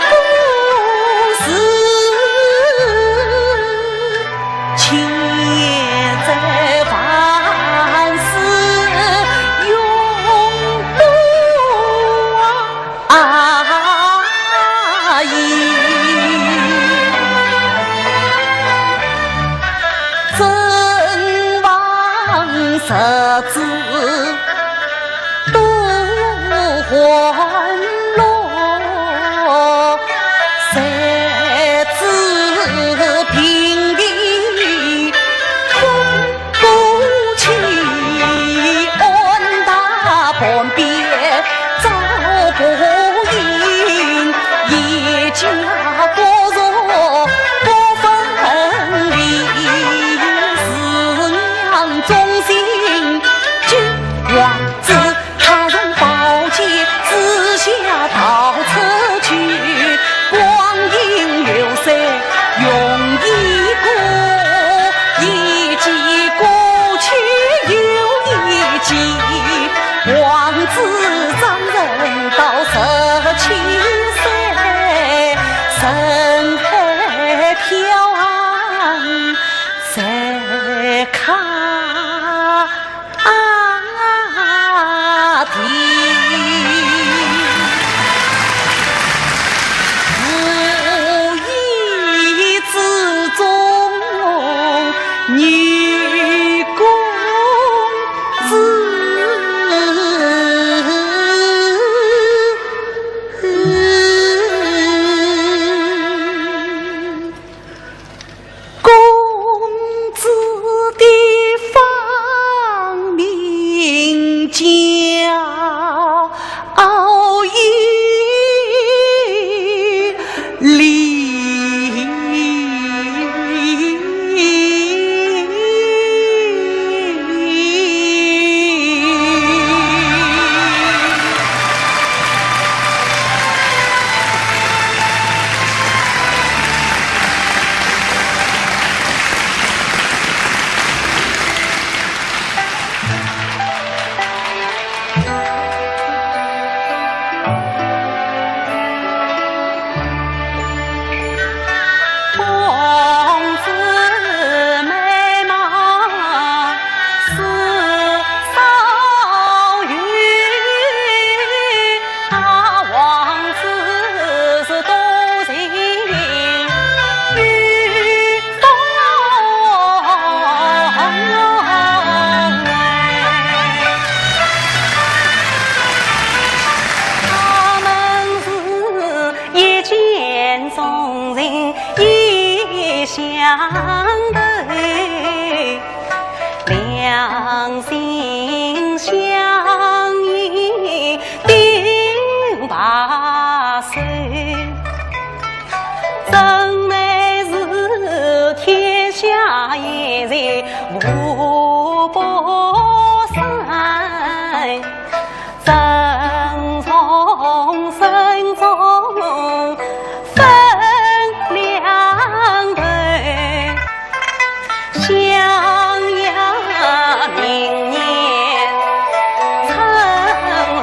个字，情也在万世永不忘。 啊咦，珍王十子多欢乐，谁知平地空 不起，安搭旁边照顾应，一家各坐各分离，是娘忠心相敬相依定白首，真乃是天下贤才无不善。 正从身中分两头，襄阳明年春来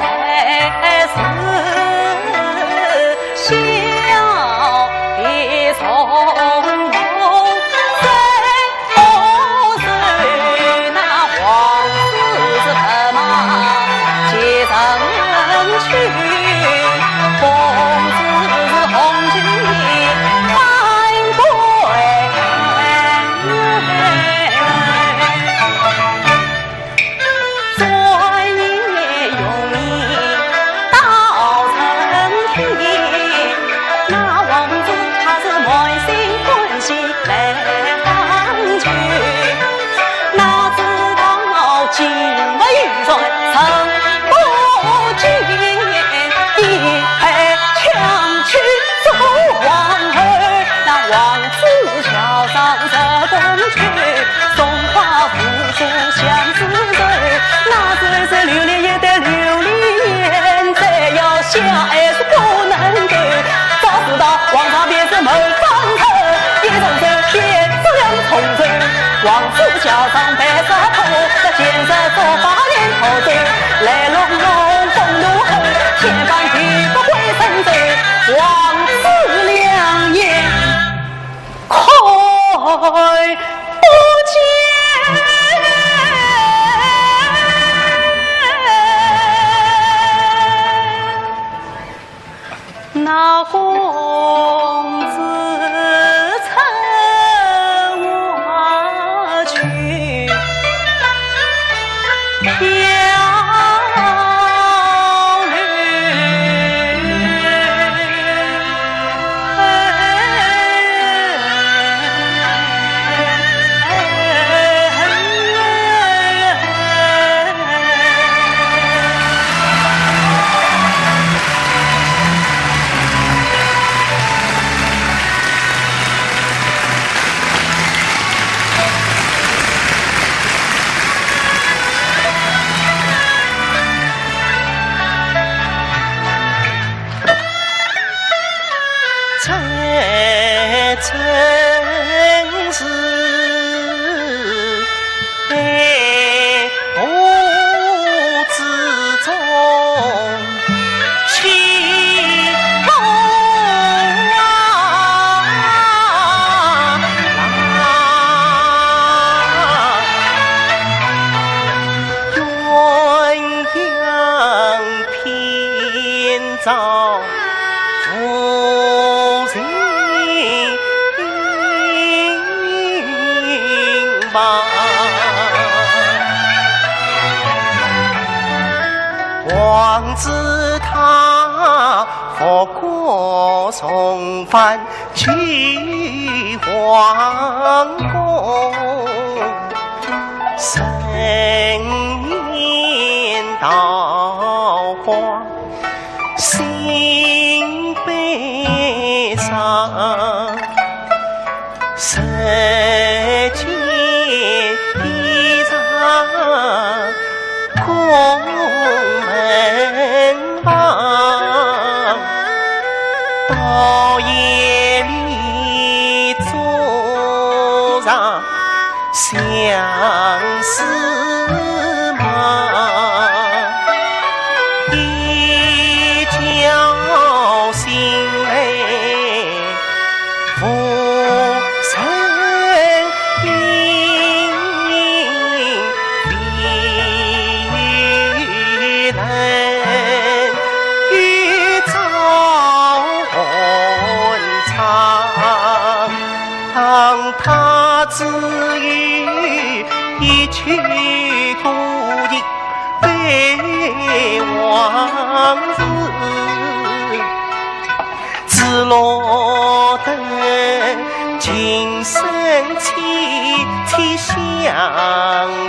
时，小弟从头 那公子乘花去，飘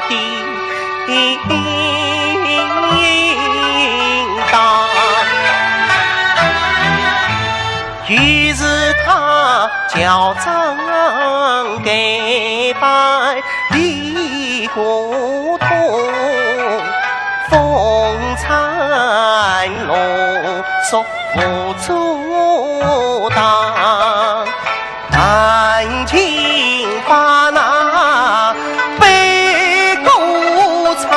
零。当。于是他叫张改扮李姑娘，风餐露宿无处当。 南京把那悲歌唱，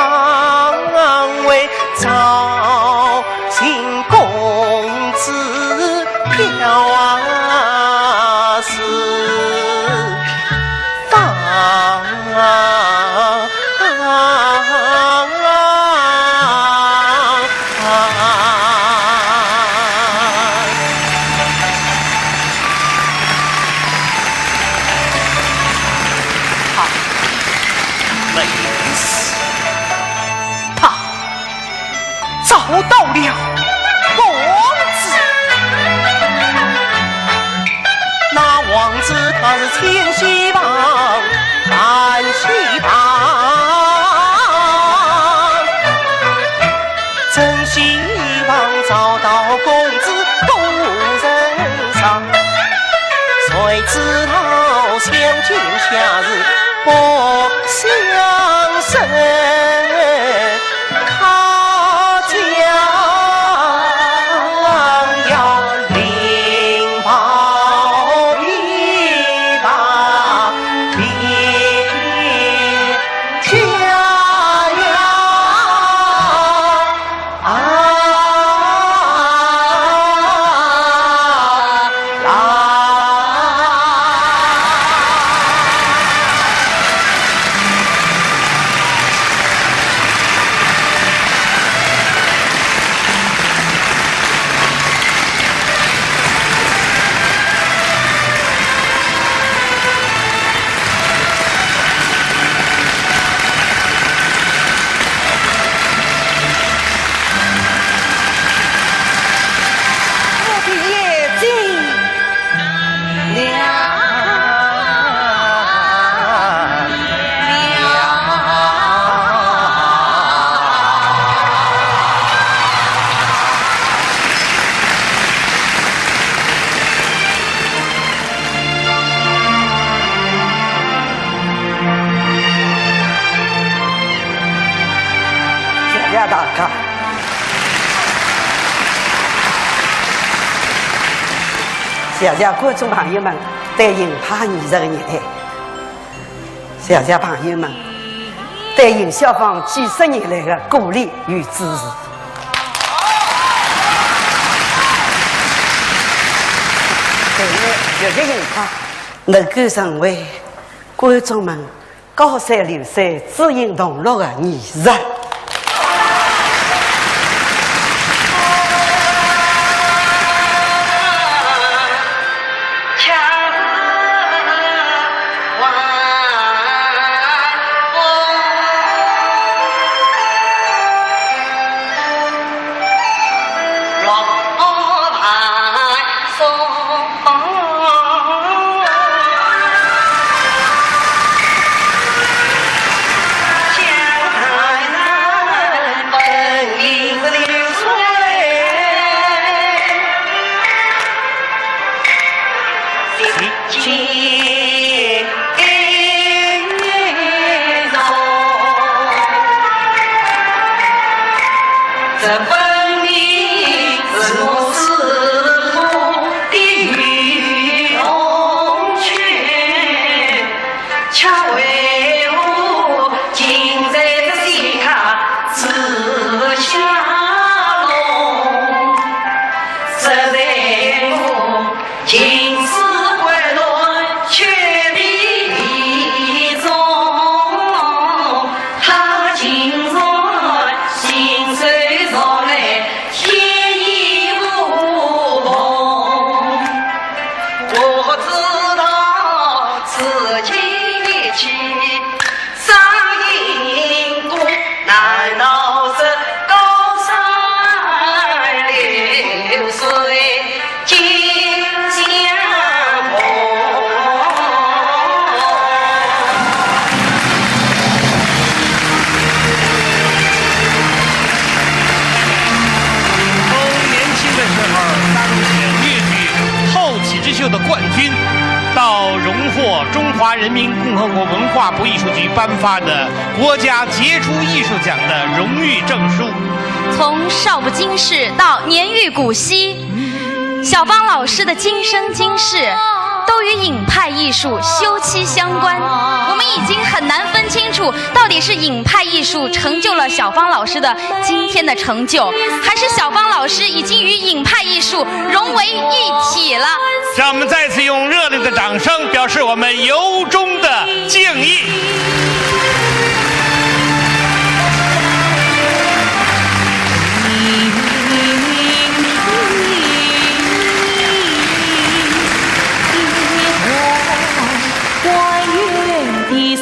为绍兴公子表啊是方。 好，没事。他找到了王子。那王子他是千希望，万希望， 真希望找到公子多人赏，谁知道相见下日不相识，他将要另抱一半。 家呀，啊，啊。 我的眼睛亮亮。 谢谢大家。谢谢观众朋友们对评弹艺术的热爱。 谢谢朋友们对邢小凤几十年来的鼓励与支持。但愿越剧评弹能够成为观众们高山流水、知音同乐的艺术。 这分明是我师父的御龙拳，却为何竟在这西塔之下弄？实在我 情思quyết断，却迷意中，他竟然信手拈来华人民共和国文化部艺术局颁发的国家杰出艺术奖的荣誉证书。从少不经事到年逾古稀，小方老师的今生今世都与影派艺术休戚相关。我们已经很难分清楚，到底是影派艺术成就了小方老师的今天的成就，还是小方老师已经与影派艺术融为一体了？让我们再次用热烈的掌声，表示我们由衷的敬意。一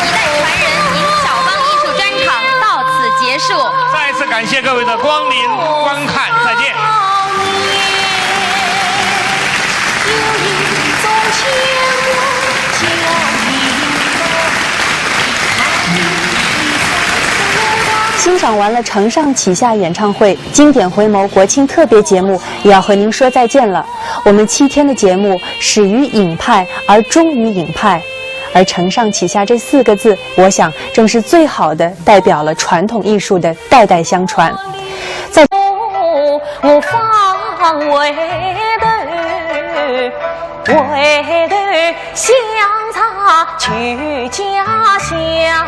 代传人，小方艺术专场到此结束。再次感谢各位的光临观看，再见。欣赏完了承上启下演唱会经典回眸国庆特别节目，也要和您说再见了。我们七天的节目始于影派，而终于影派。而承上启下这四个字，我想正是最好的代表了传统艺术的代代相传。在我方回头，回头相差旧家乡，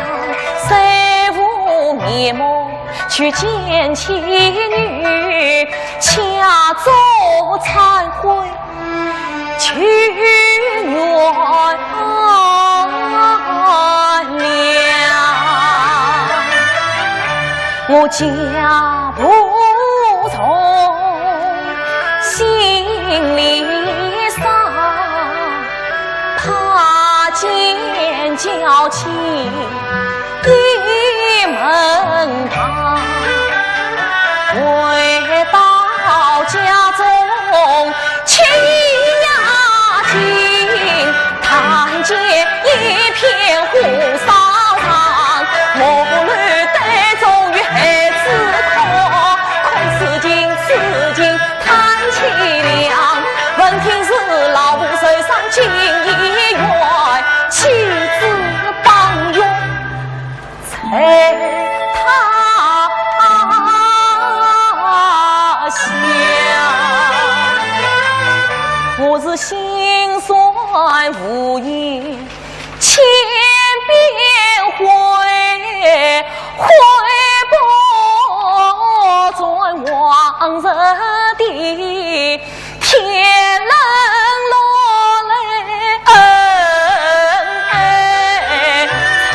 谁无面目去见妻女，恰作惭悔 去原谅。我家仆从心里伤，怕见娇妻 倚门旁，回到家中去呀去，看见一片火烧场，我来对中与孩子哭，哭此情此情 叹凄凉。闻听是老父受伤进医院，妻子抱恙在他乡。我是心酸无言 千遍悔，悔不转往日的天冷落泪恩爱长。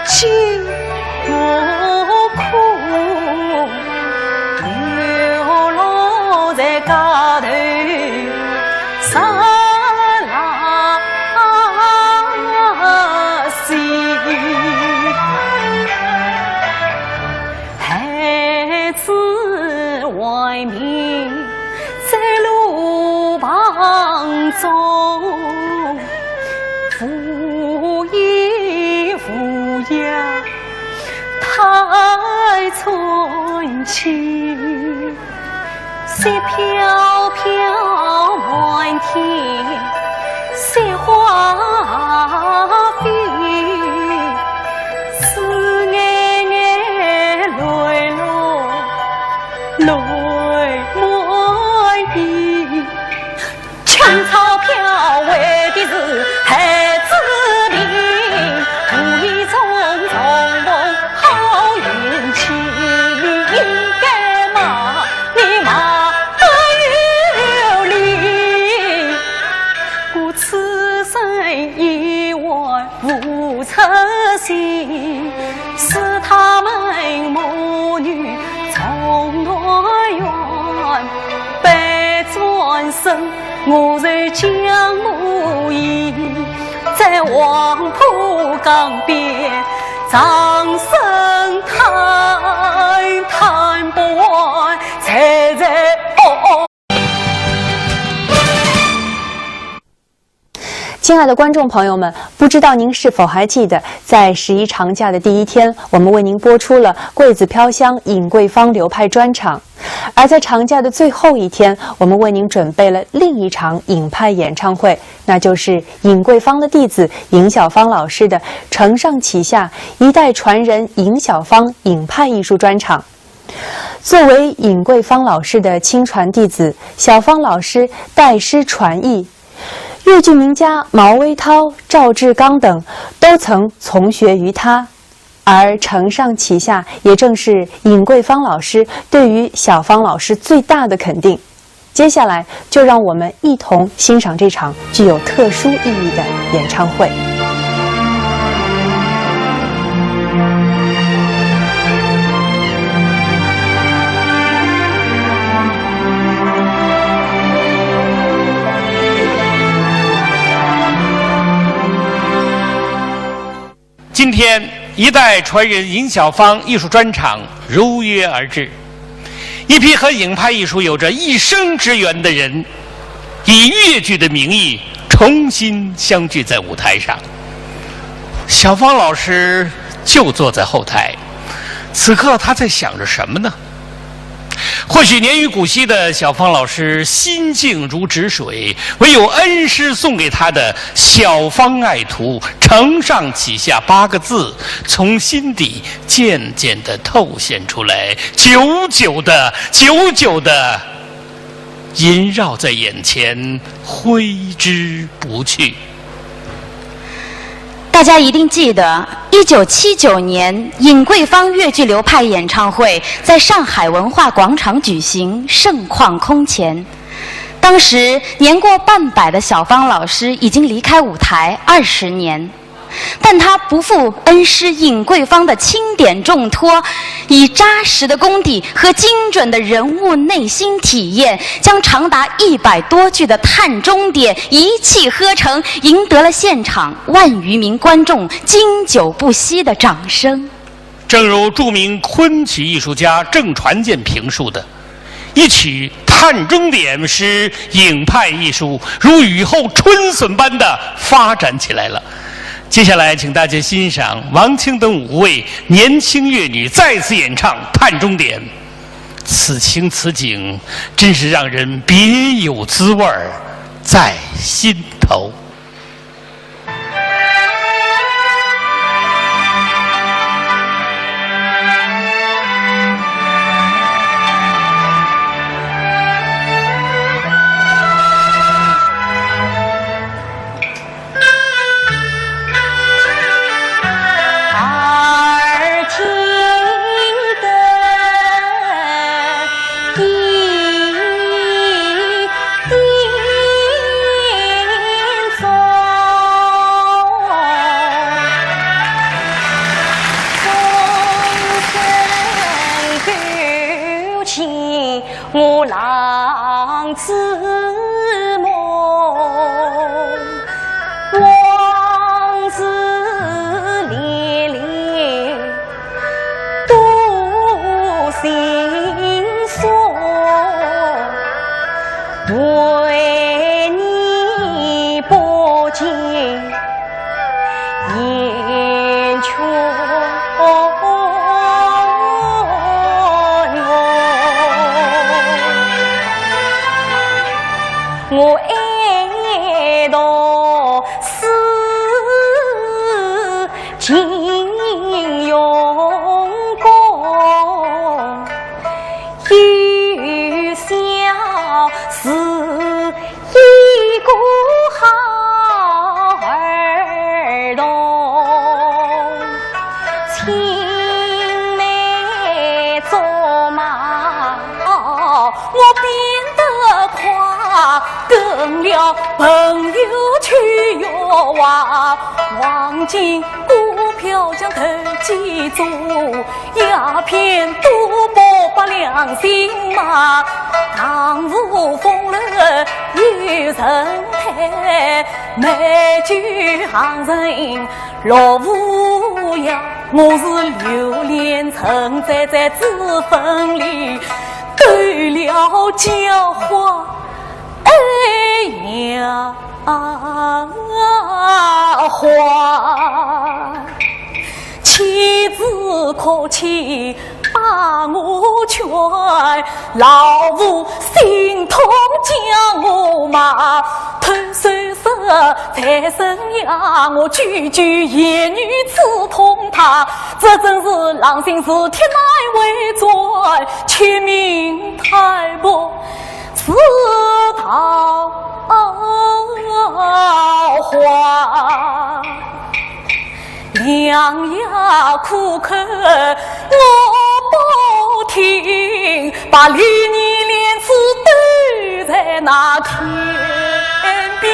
辛苦流落在街头上拉西，孩子外面 在路旁中，无依无靠太寸心，雪飘飘满天，雪花飞，是眼眼泪落 泪满衣。抢钞票为的是孩子命，无意中重逢好运气，应该骂你骂得有理。我此生意外 无出息，是他们母女重团圆。背转身，我在江母仪，在黄浦江边，长声叹，叹不完，在在哦哦。 亲爱的观众朋友们，不知道您是否还记得，在十一长假的第一天，我们为您播出了《桂子飘香》尹桂芳流派专场。而在长假的最后一天，我们为您准备了另一场尹派演唱会，那就是尹桂芳的弟子尹晓芳老师的承上启下一代传人尹晓芳尹派艺术专场。作为尹桂芳老师的亲传弟子，晓芳老师代师传艺， 越剧名家毛微涛、赵志刚等都曾从学于他，而承上启下也正是尹桂芳老师对于晓芳老师最大的肯定。接下来，就让我们一同欣赏这场具有特殊意义的演唱会。 今天，一代传人尹晓芳艺术专场如约而至。一批和尹派艺术有着一生之缘的人，以越剧的名义重新相聚在舞台上。晓芳老师就坐在后台，此刻他在想着什么呢？ 或许年逾古稀的晓芳老师心静如止水，唯有恩师送给他的《晓芳爱徒》“承上启下”八个字，从心底渐渐地透显出来，久久地、久久地萦绕在眼前，挥之不去。 大家一定记得，一九七九年，尹桂芳越剧流派演唱会在上海文化广场举行，盛况空前。当时年过半百的晓芳老师已经离开舞台二十年，但她不负恩师尹桂芳的钦点重托，以扎实的功底和精准的人物内心体验，将长达一百多句的《探终点》一气呵成，赢得了现场万余名观众经久不息的掌声。正如著名昆曲艺术家郑传健评述的：“一曲《探终点》，使尹派艺术如雨后春笋般地发展起来了。”接下来，请大家欣赏王清等五位年轻越女再次演唱《探终点》。 此情此景，真是让人别有滋味儿在心头。我浪子梦，往事历历多心酸，为你不尽 言却我。我哀悼思尽荣光，又笑思 一个好儿童，青梅竹马，我变得快，跟了朋友去游玩，黄金股票像投机做， 鸦片赌博把良心卖，江湖风流有人陪，美酒行人落无恙。我是榴莲沉醉在脂粉里，对了浇花，哎呀！ 啊，花，妻子可气把我劝，老父心痛将我骂，偷收拾财身呀，我句句言语刺痛他，这真是狼心似铁难回转，却命太薄。 是桃花，良药苦口我不听，把李二莲子丢在那天边。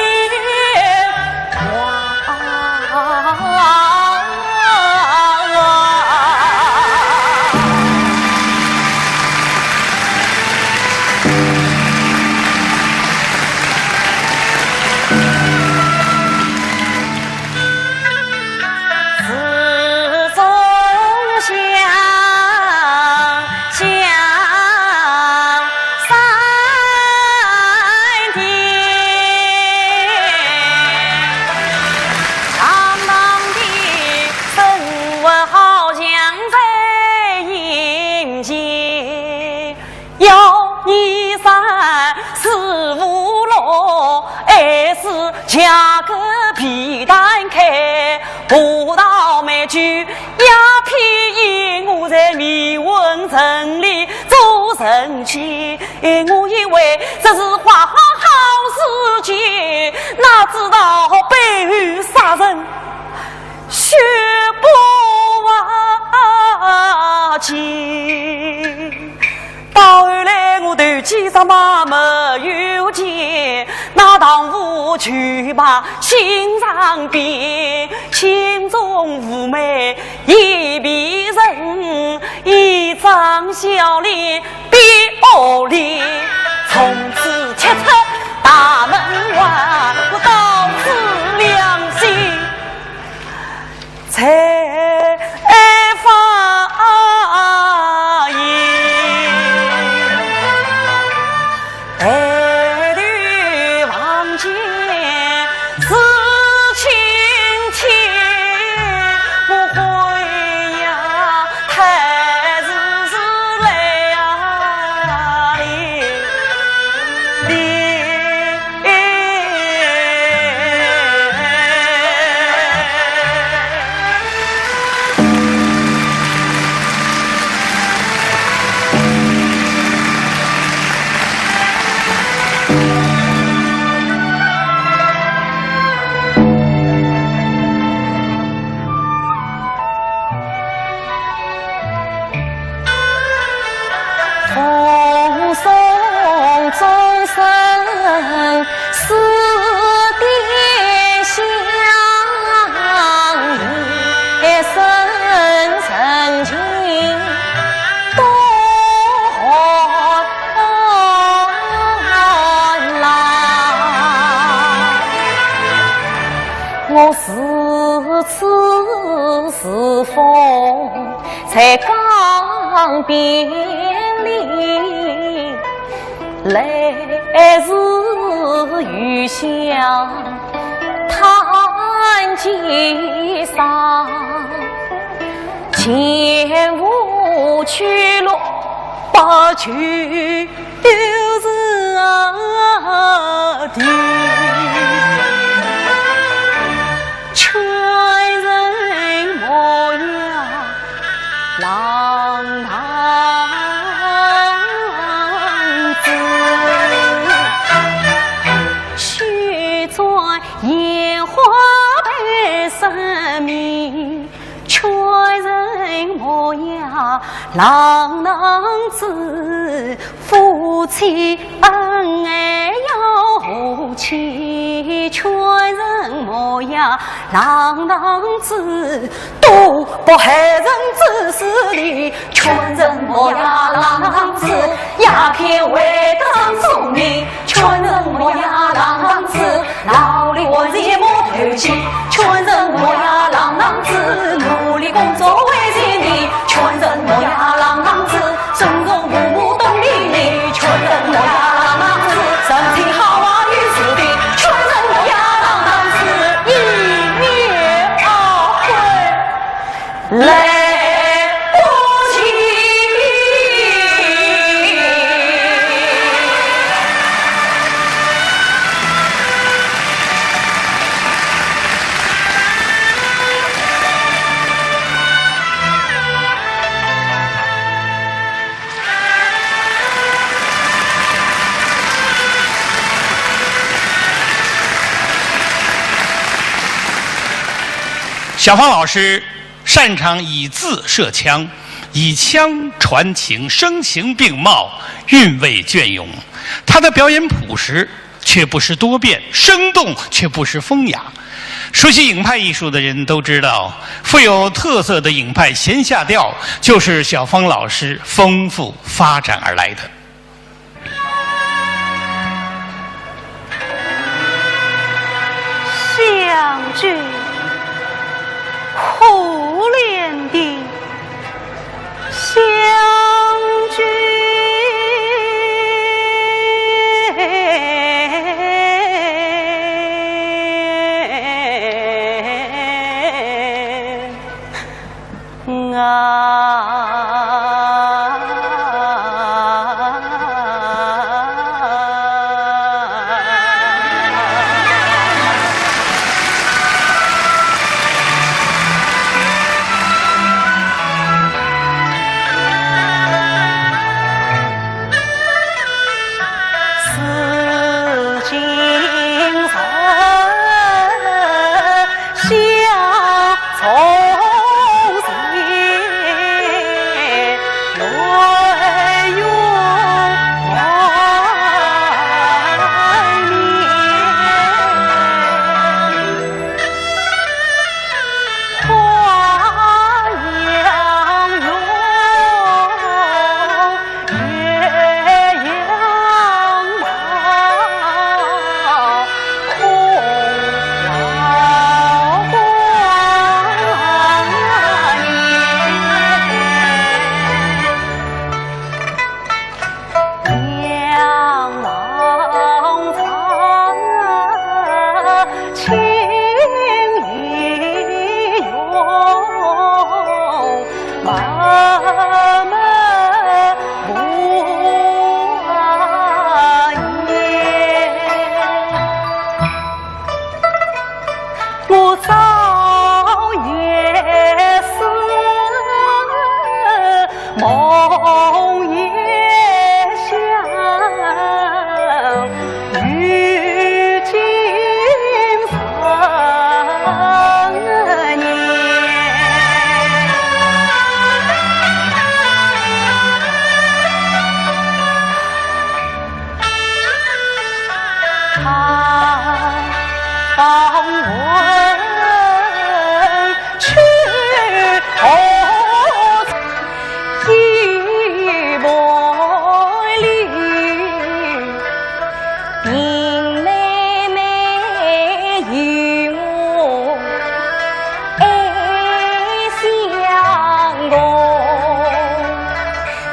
到后来我投机煞马没有钱，那当无求吧心上变，心中无美一别人，一张笑脸变恶脸，从此踢出大门外，我当自良心 才发现。抬头望见是青天，我悔呀，太师是来呀哩哩。 奉送终身似笺香，一生深情多寒在江边里，来时又想叹几声，前无去路，不求 就是啊，的，全人模样，浪荡子，须转烟花配生命。 全人模样，浪荡子，夫妻恩爱要和气。全人模样，浪荡子，赌博害人之势利。全人模样，浪荡子，鸦片会得伤聪明。全人模样，浪荡子， 老李还是一马头起，全人模样浪荡子，努力工作为前程，全人模样浪荡子，尊重父母懂礼仪，全人模样浪荡子，人品好坏有时的，全人模样浪荡子，一言二婚。 来不及。小芳老师 擅长以字射腔，以腔传情，声情并茂，韵味隽永。她的表演朴实，却不失多变；生动，却不失风雅。熟悉影派艺术的人都知道，富有特色的影派闲下调，就是小芳老师丰富发展而来的。 想君，可怜的想君。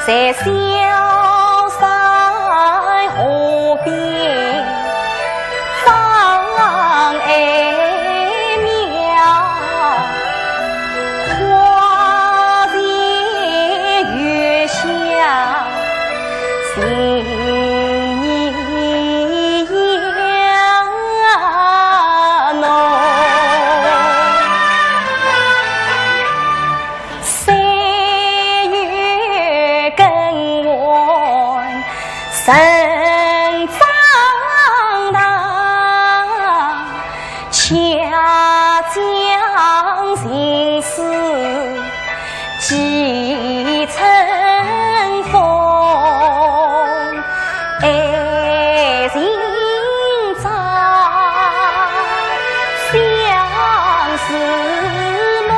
在小山河边张爱苗，花前月下情意浓。 岁月更换人长大，恰将情丝寄春风。 爱情债，相思梦，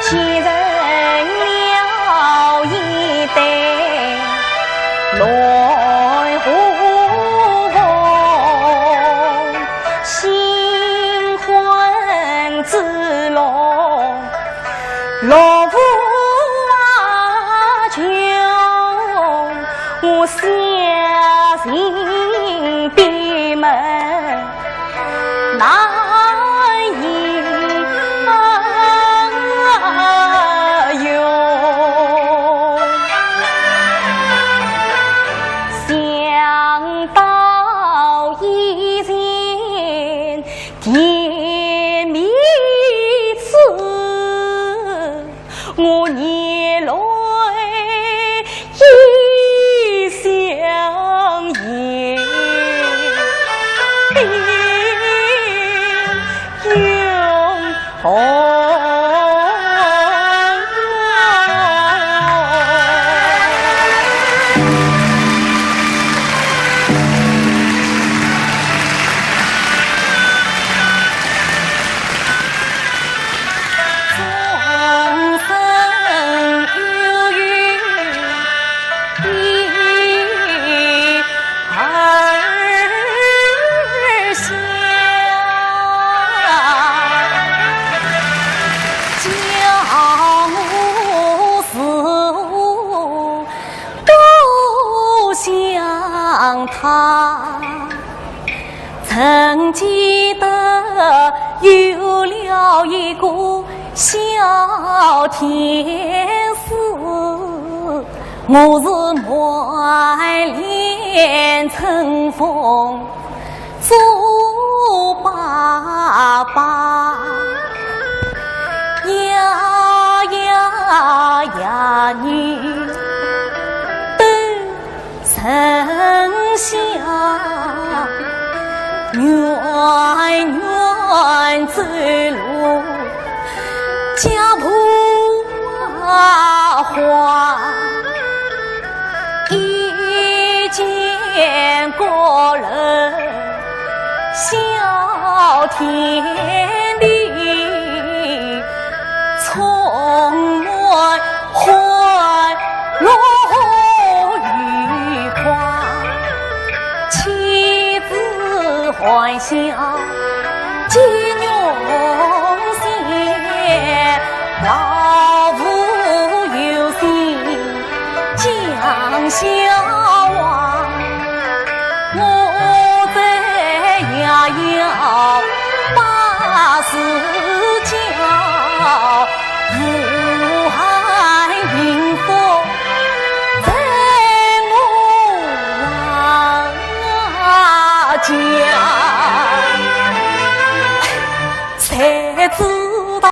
结成了一对乱胡红。新婚之乐 落无穷，我写信闭门难以用。想到以前 甜蜜滋味，我眼泪已相映。 红。曾记得有了一个小天使，我是满脸春风做爸爸，呀呀呀，你都 曾想远远走路，脚步啊花，一见高楼小天地，充满 欢乐愉快，妻子还乡见荣先，老父有心将心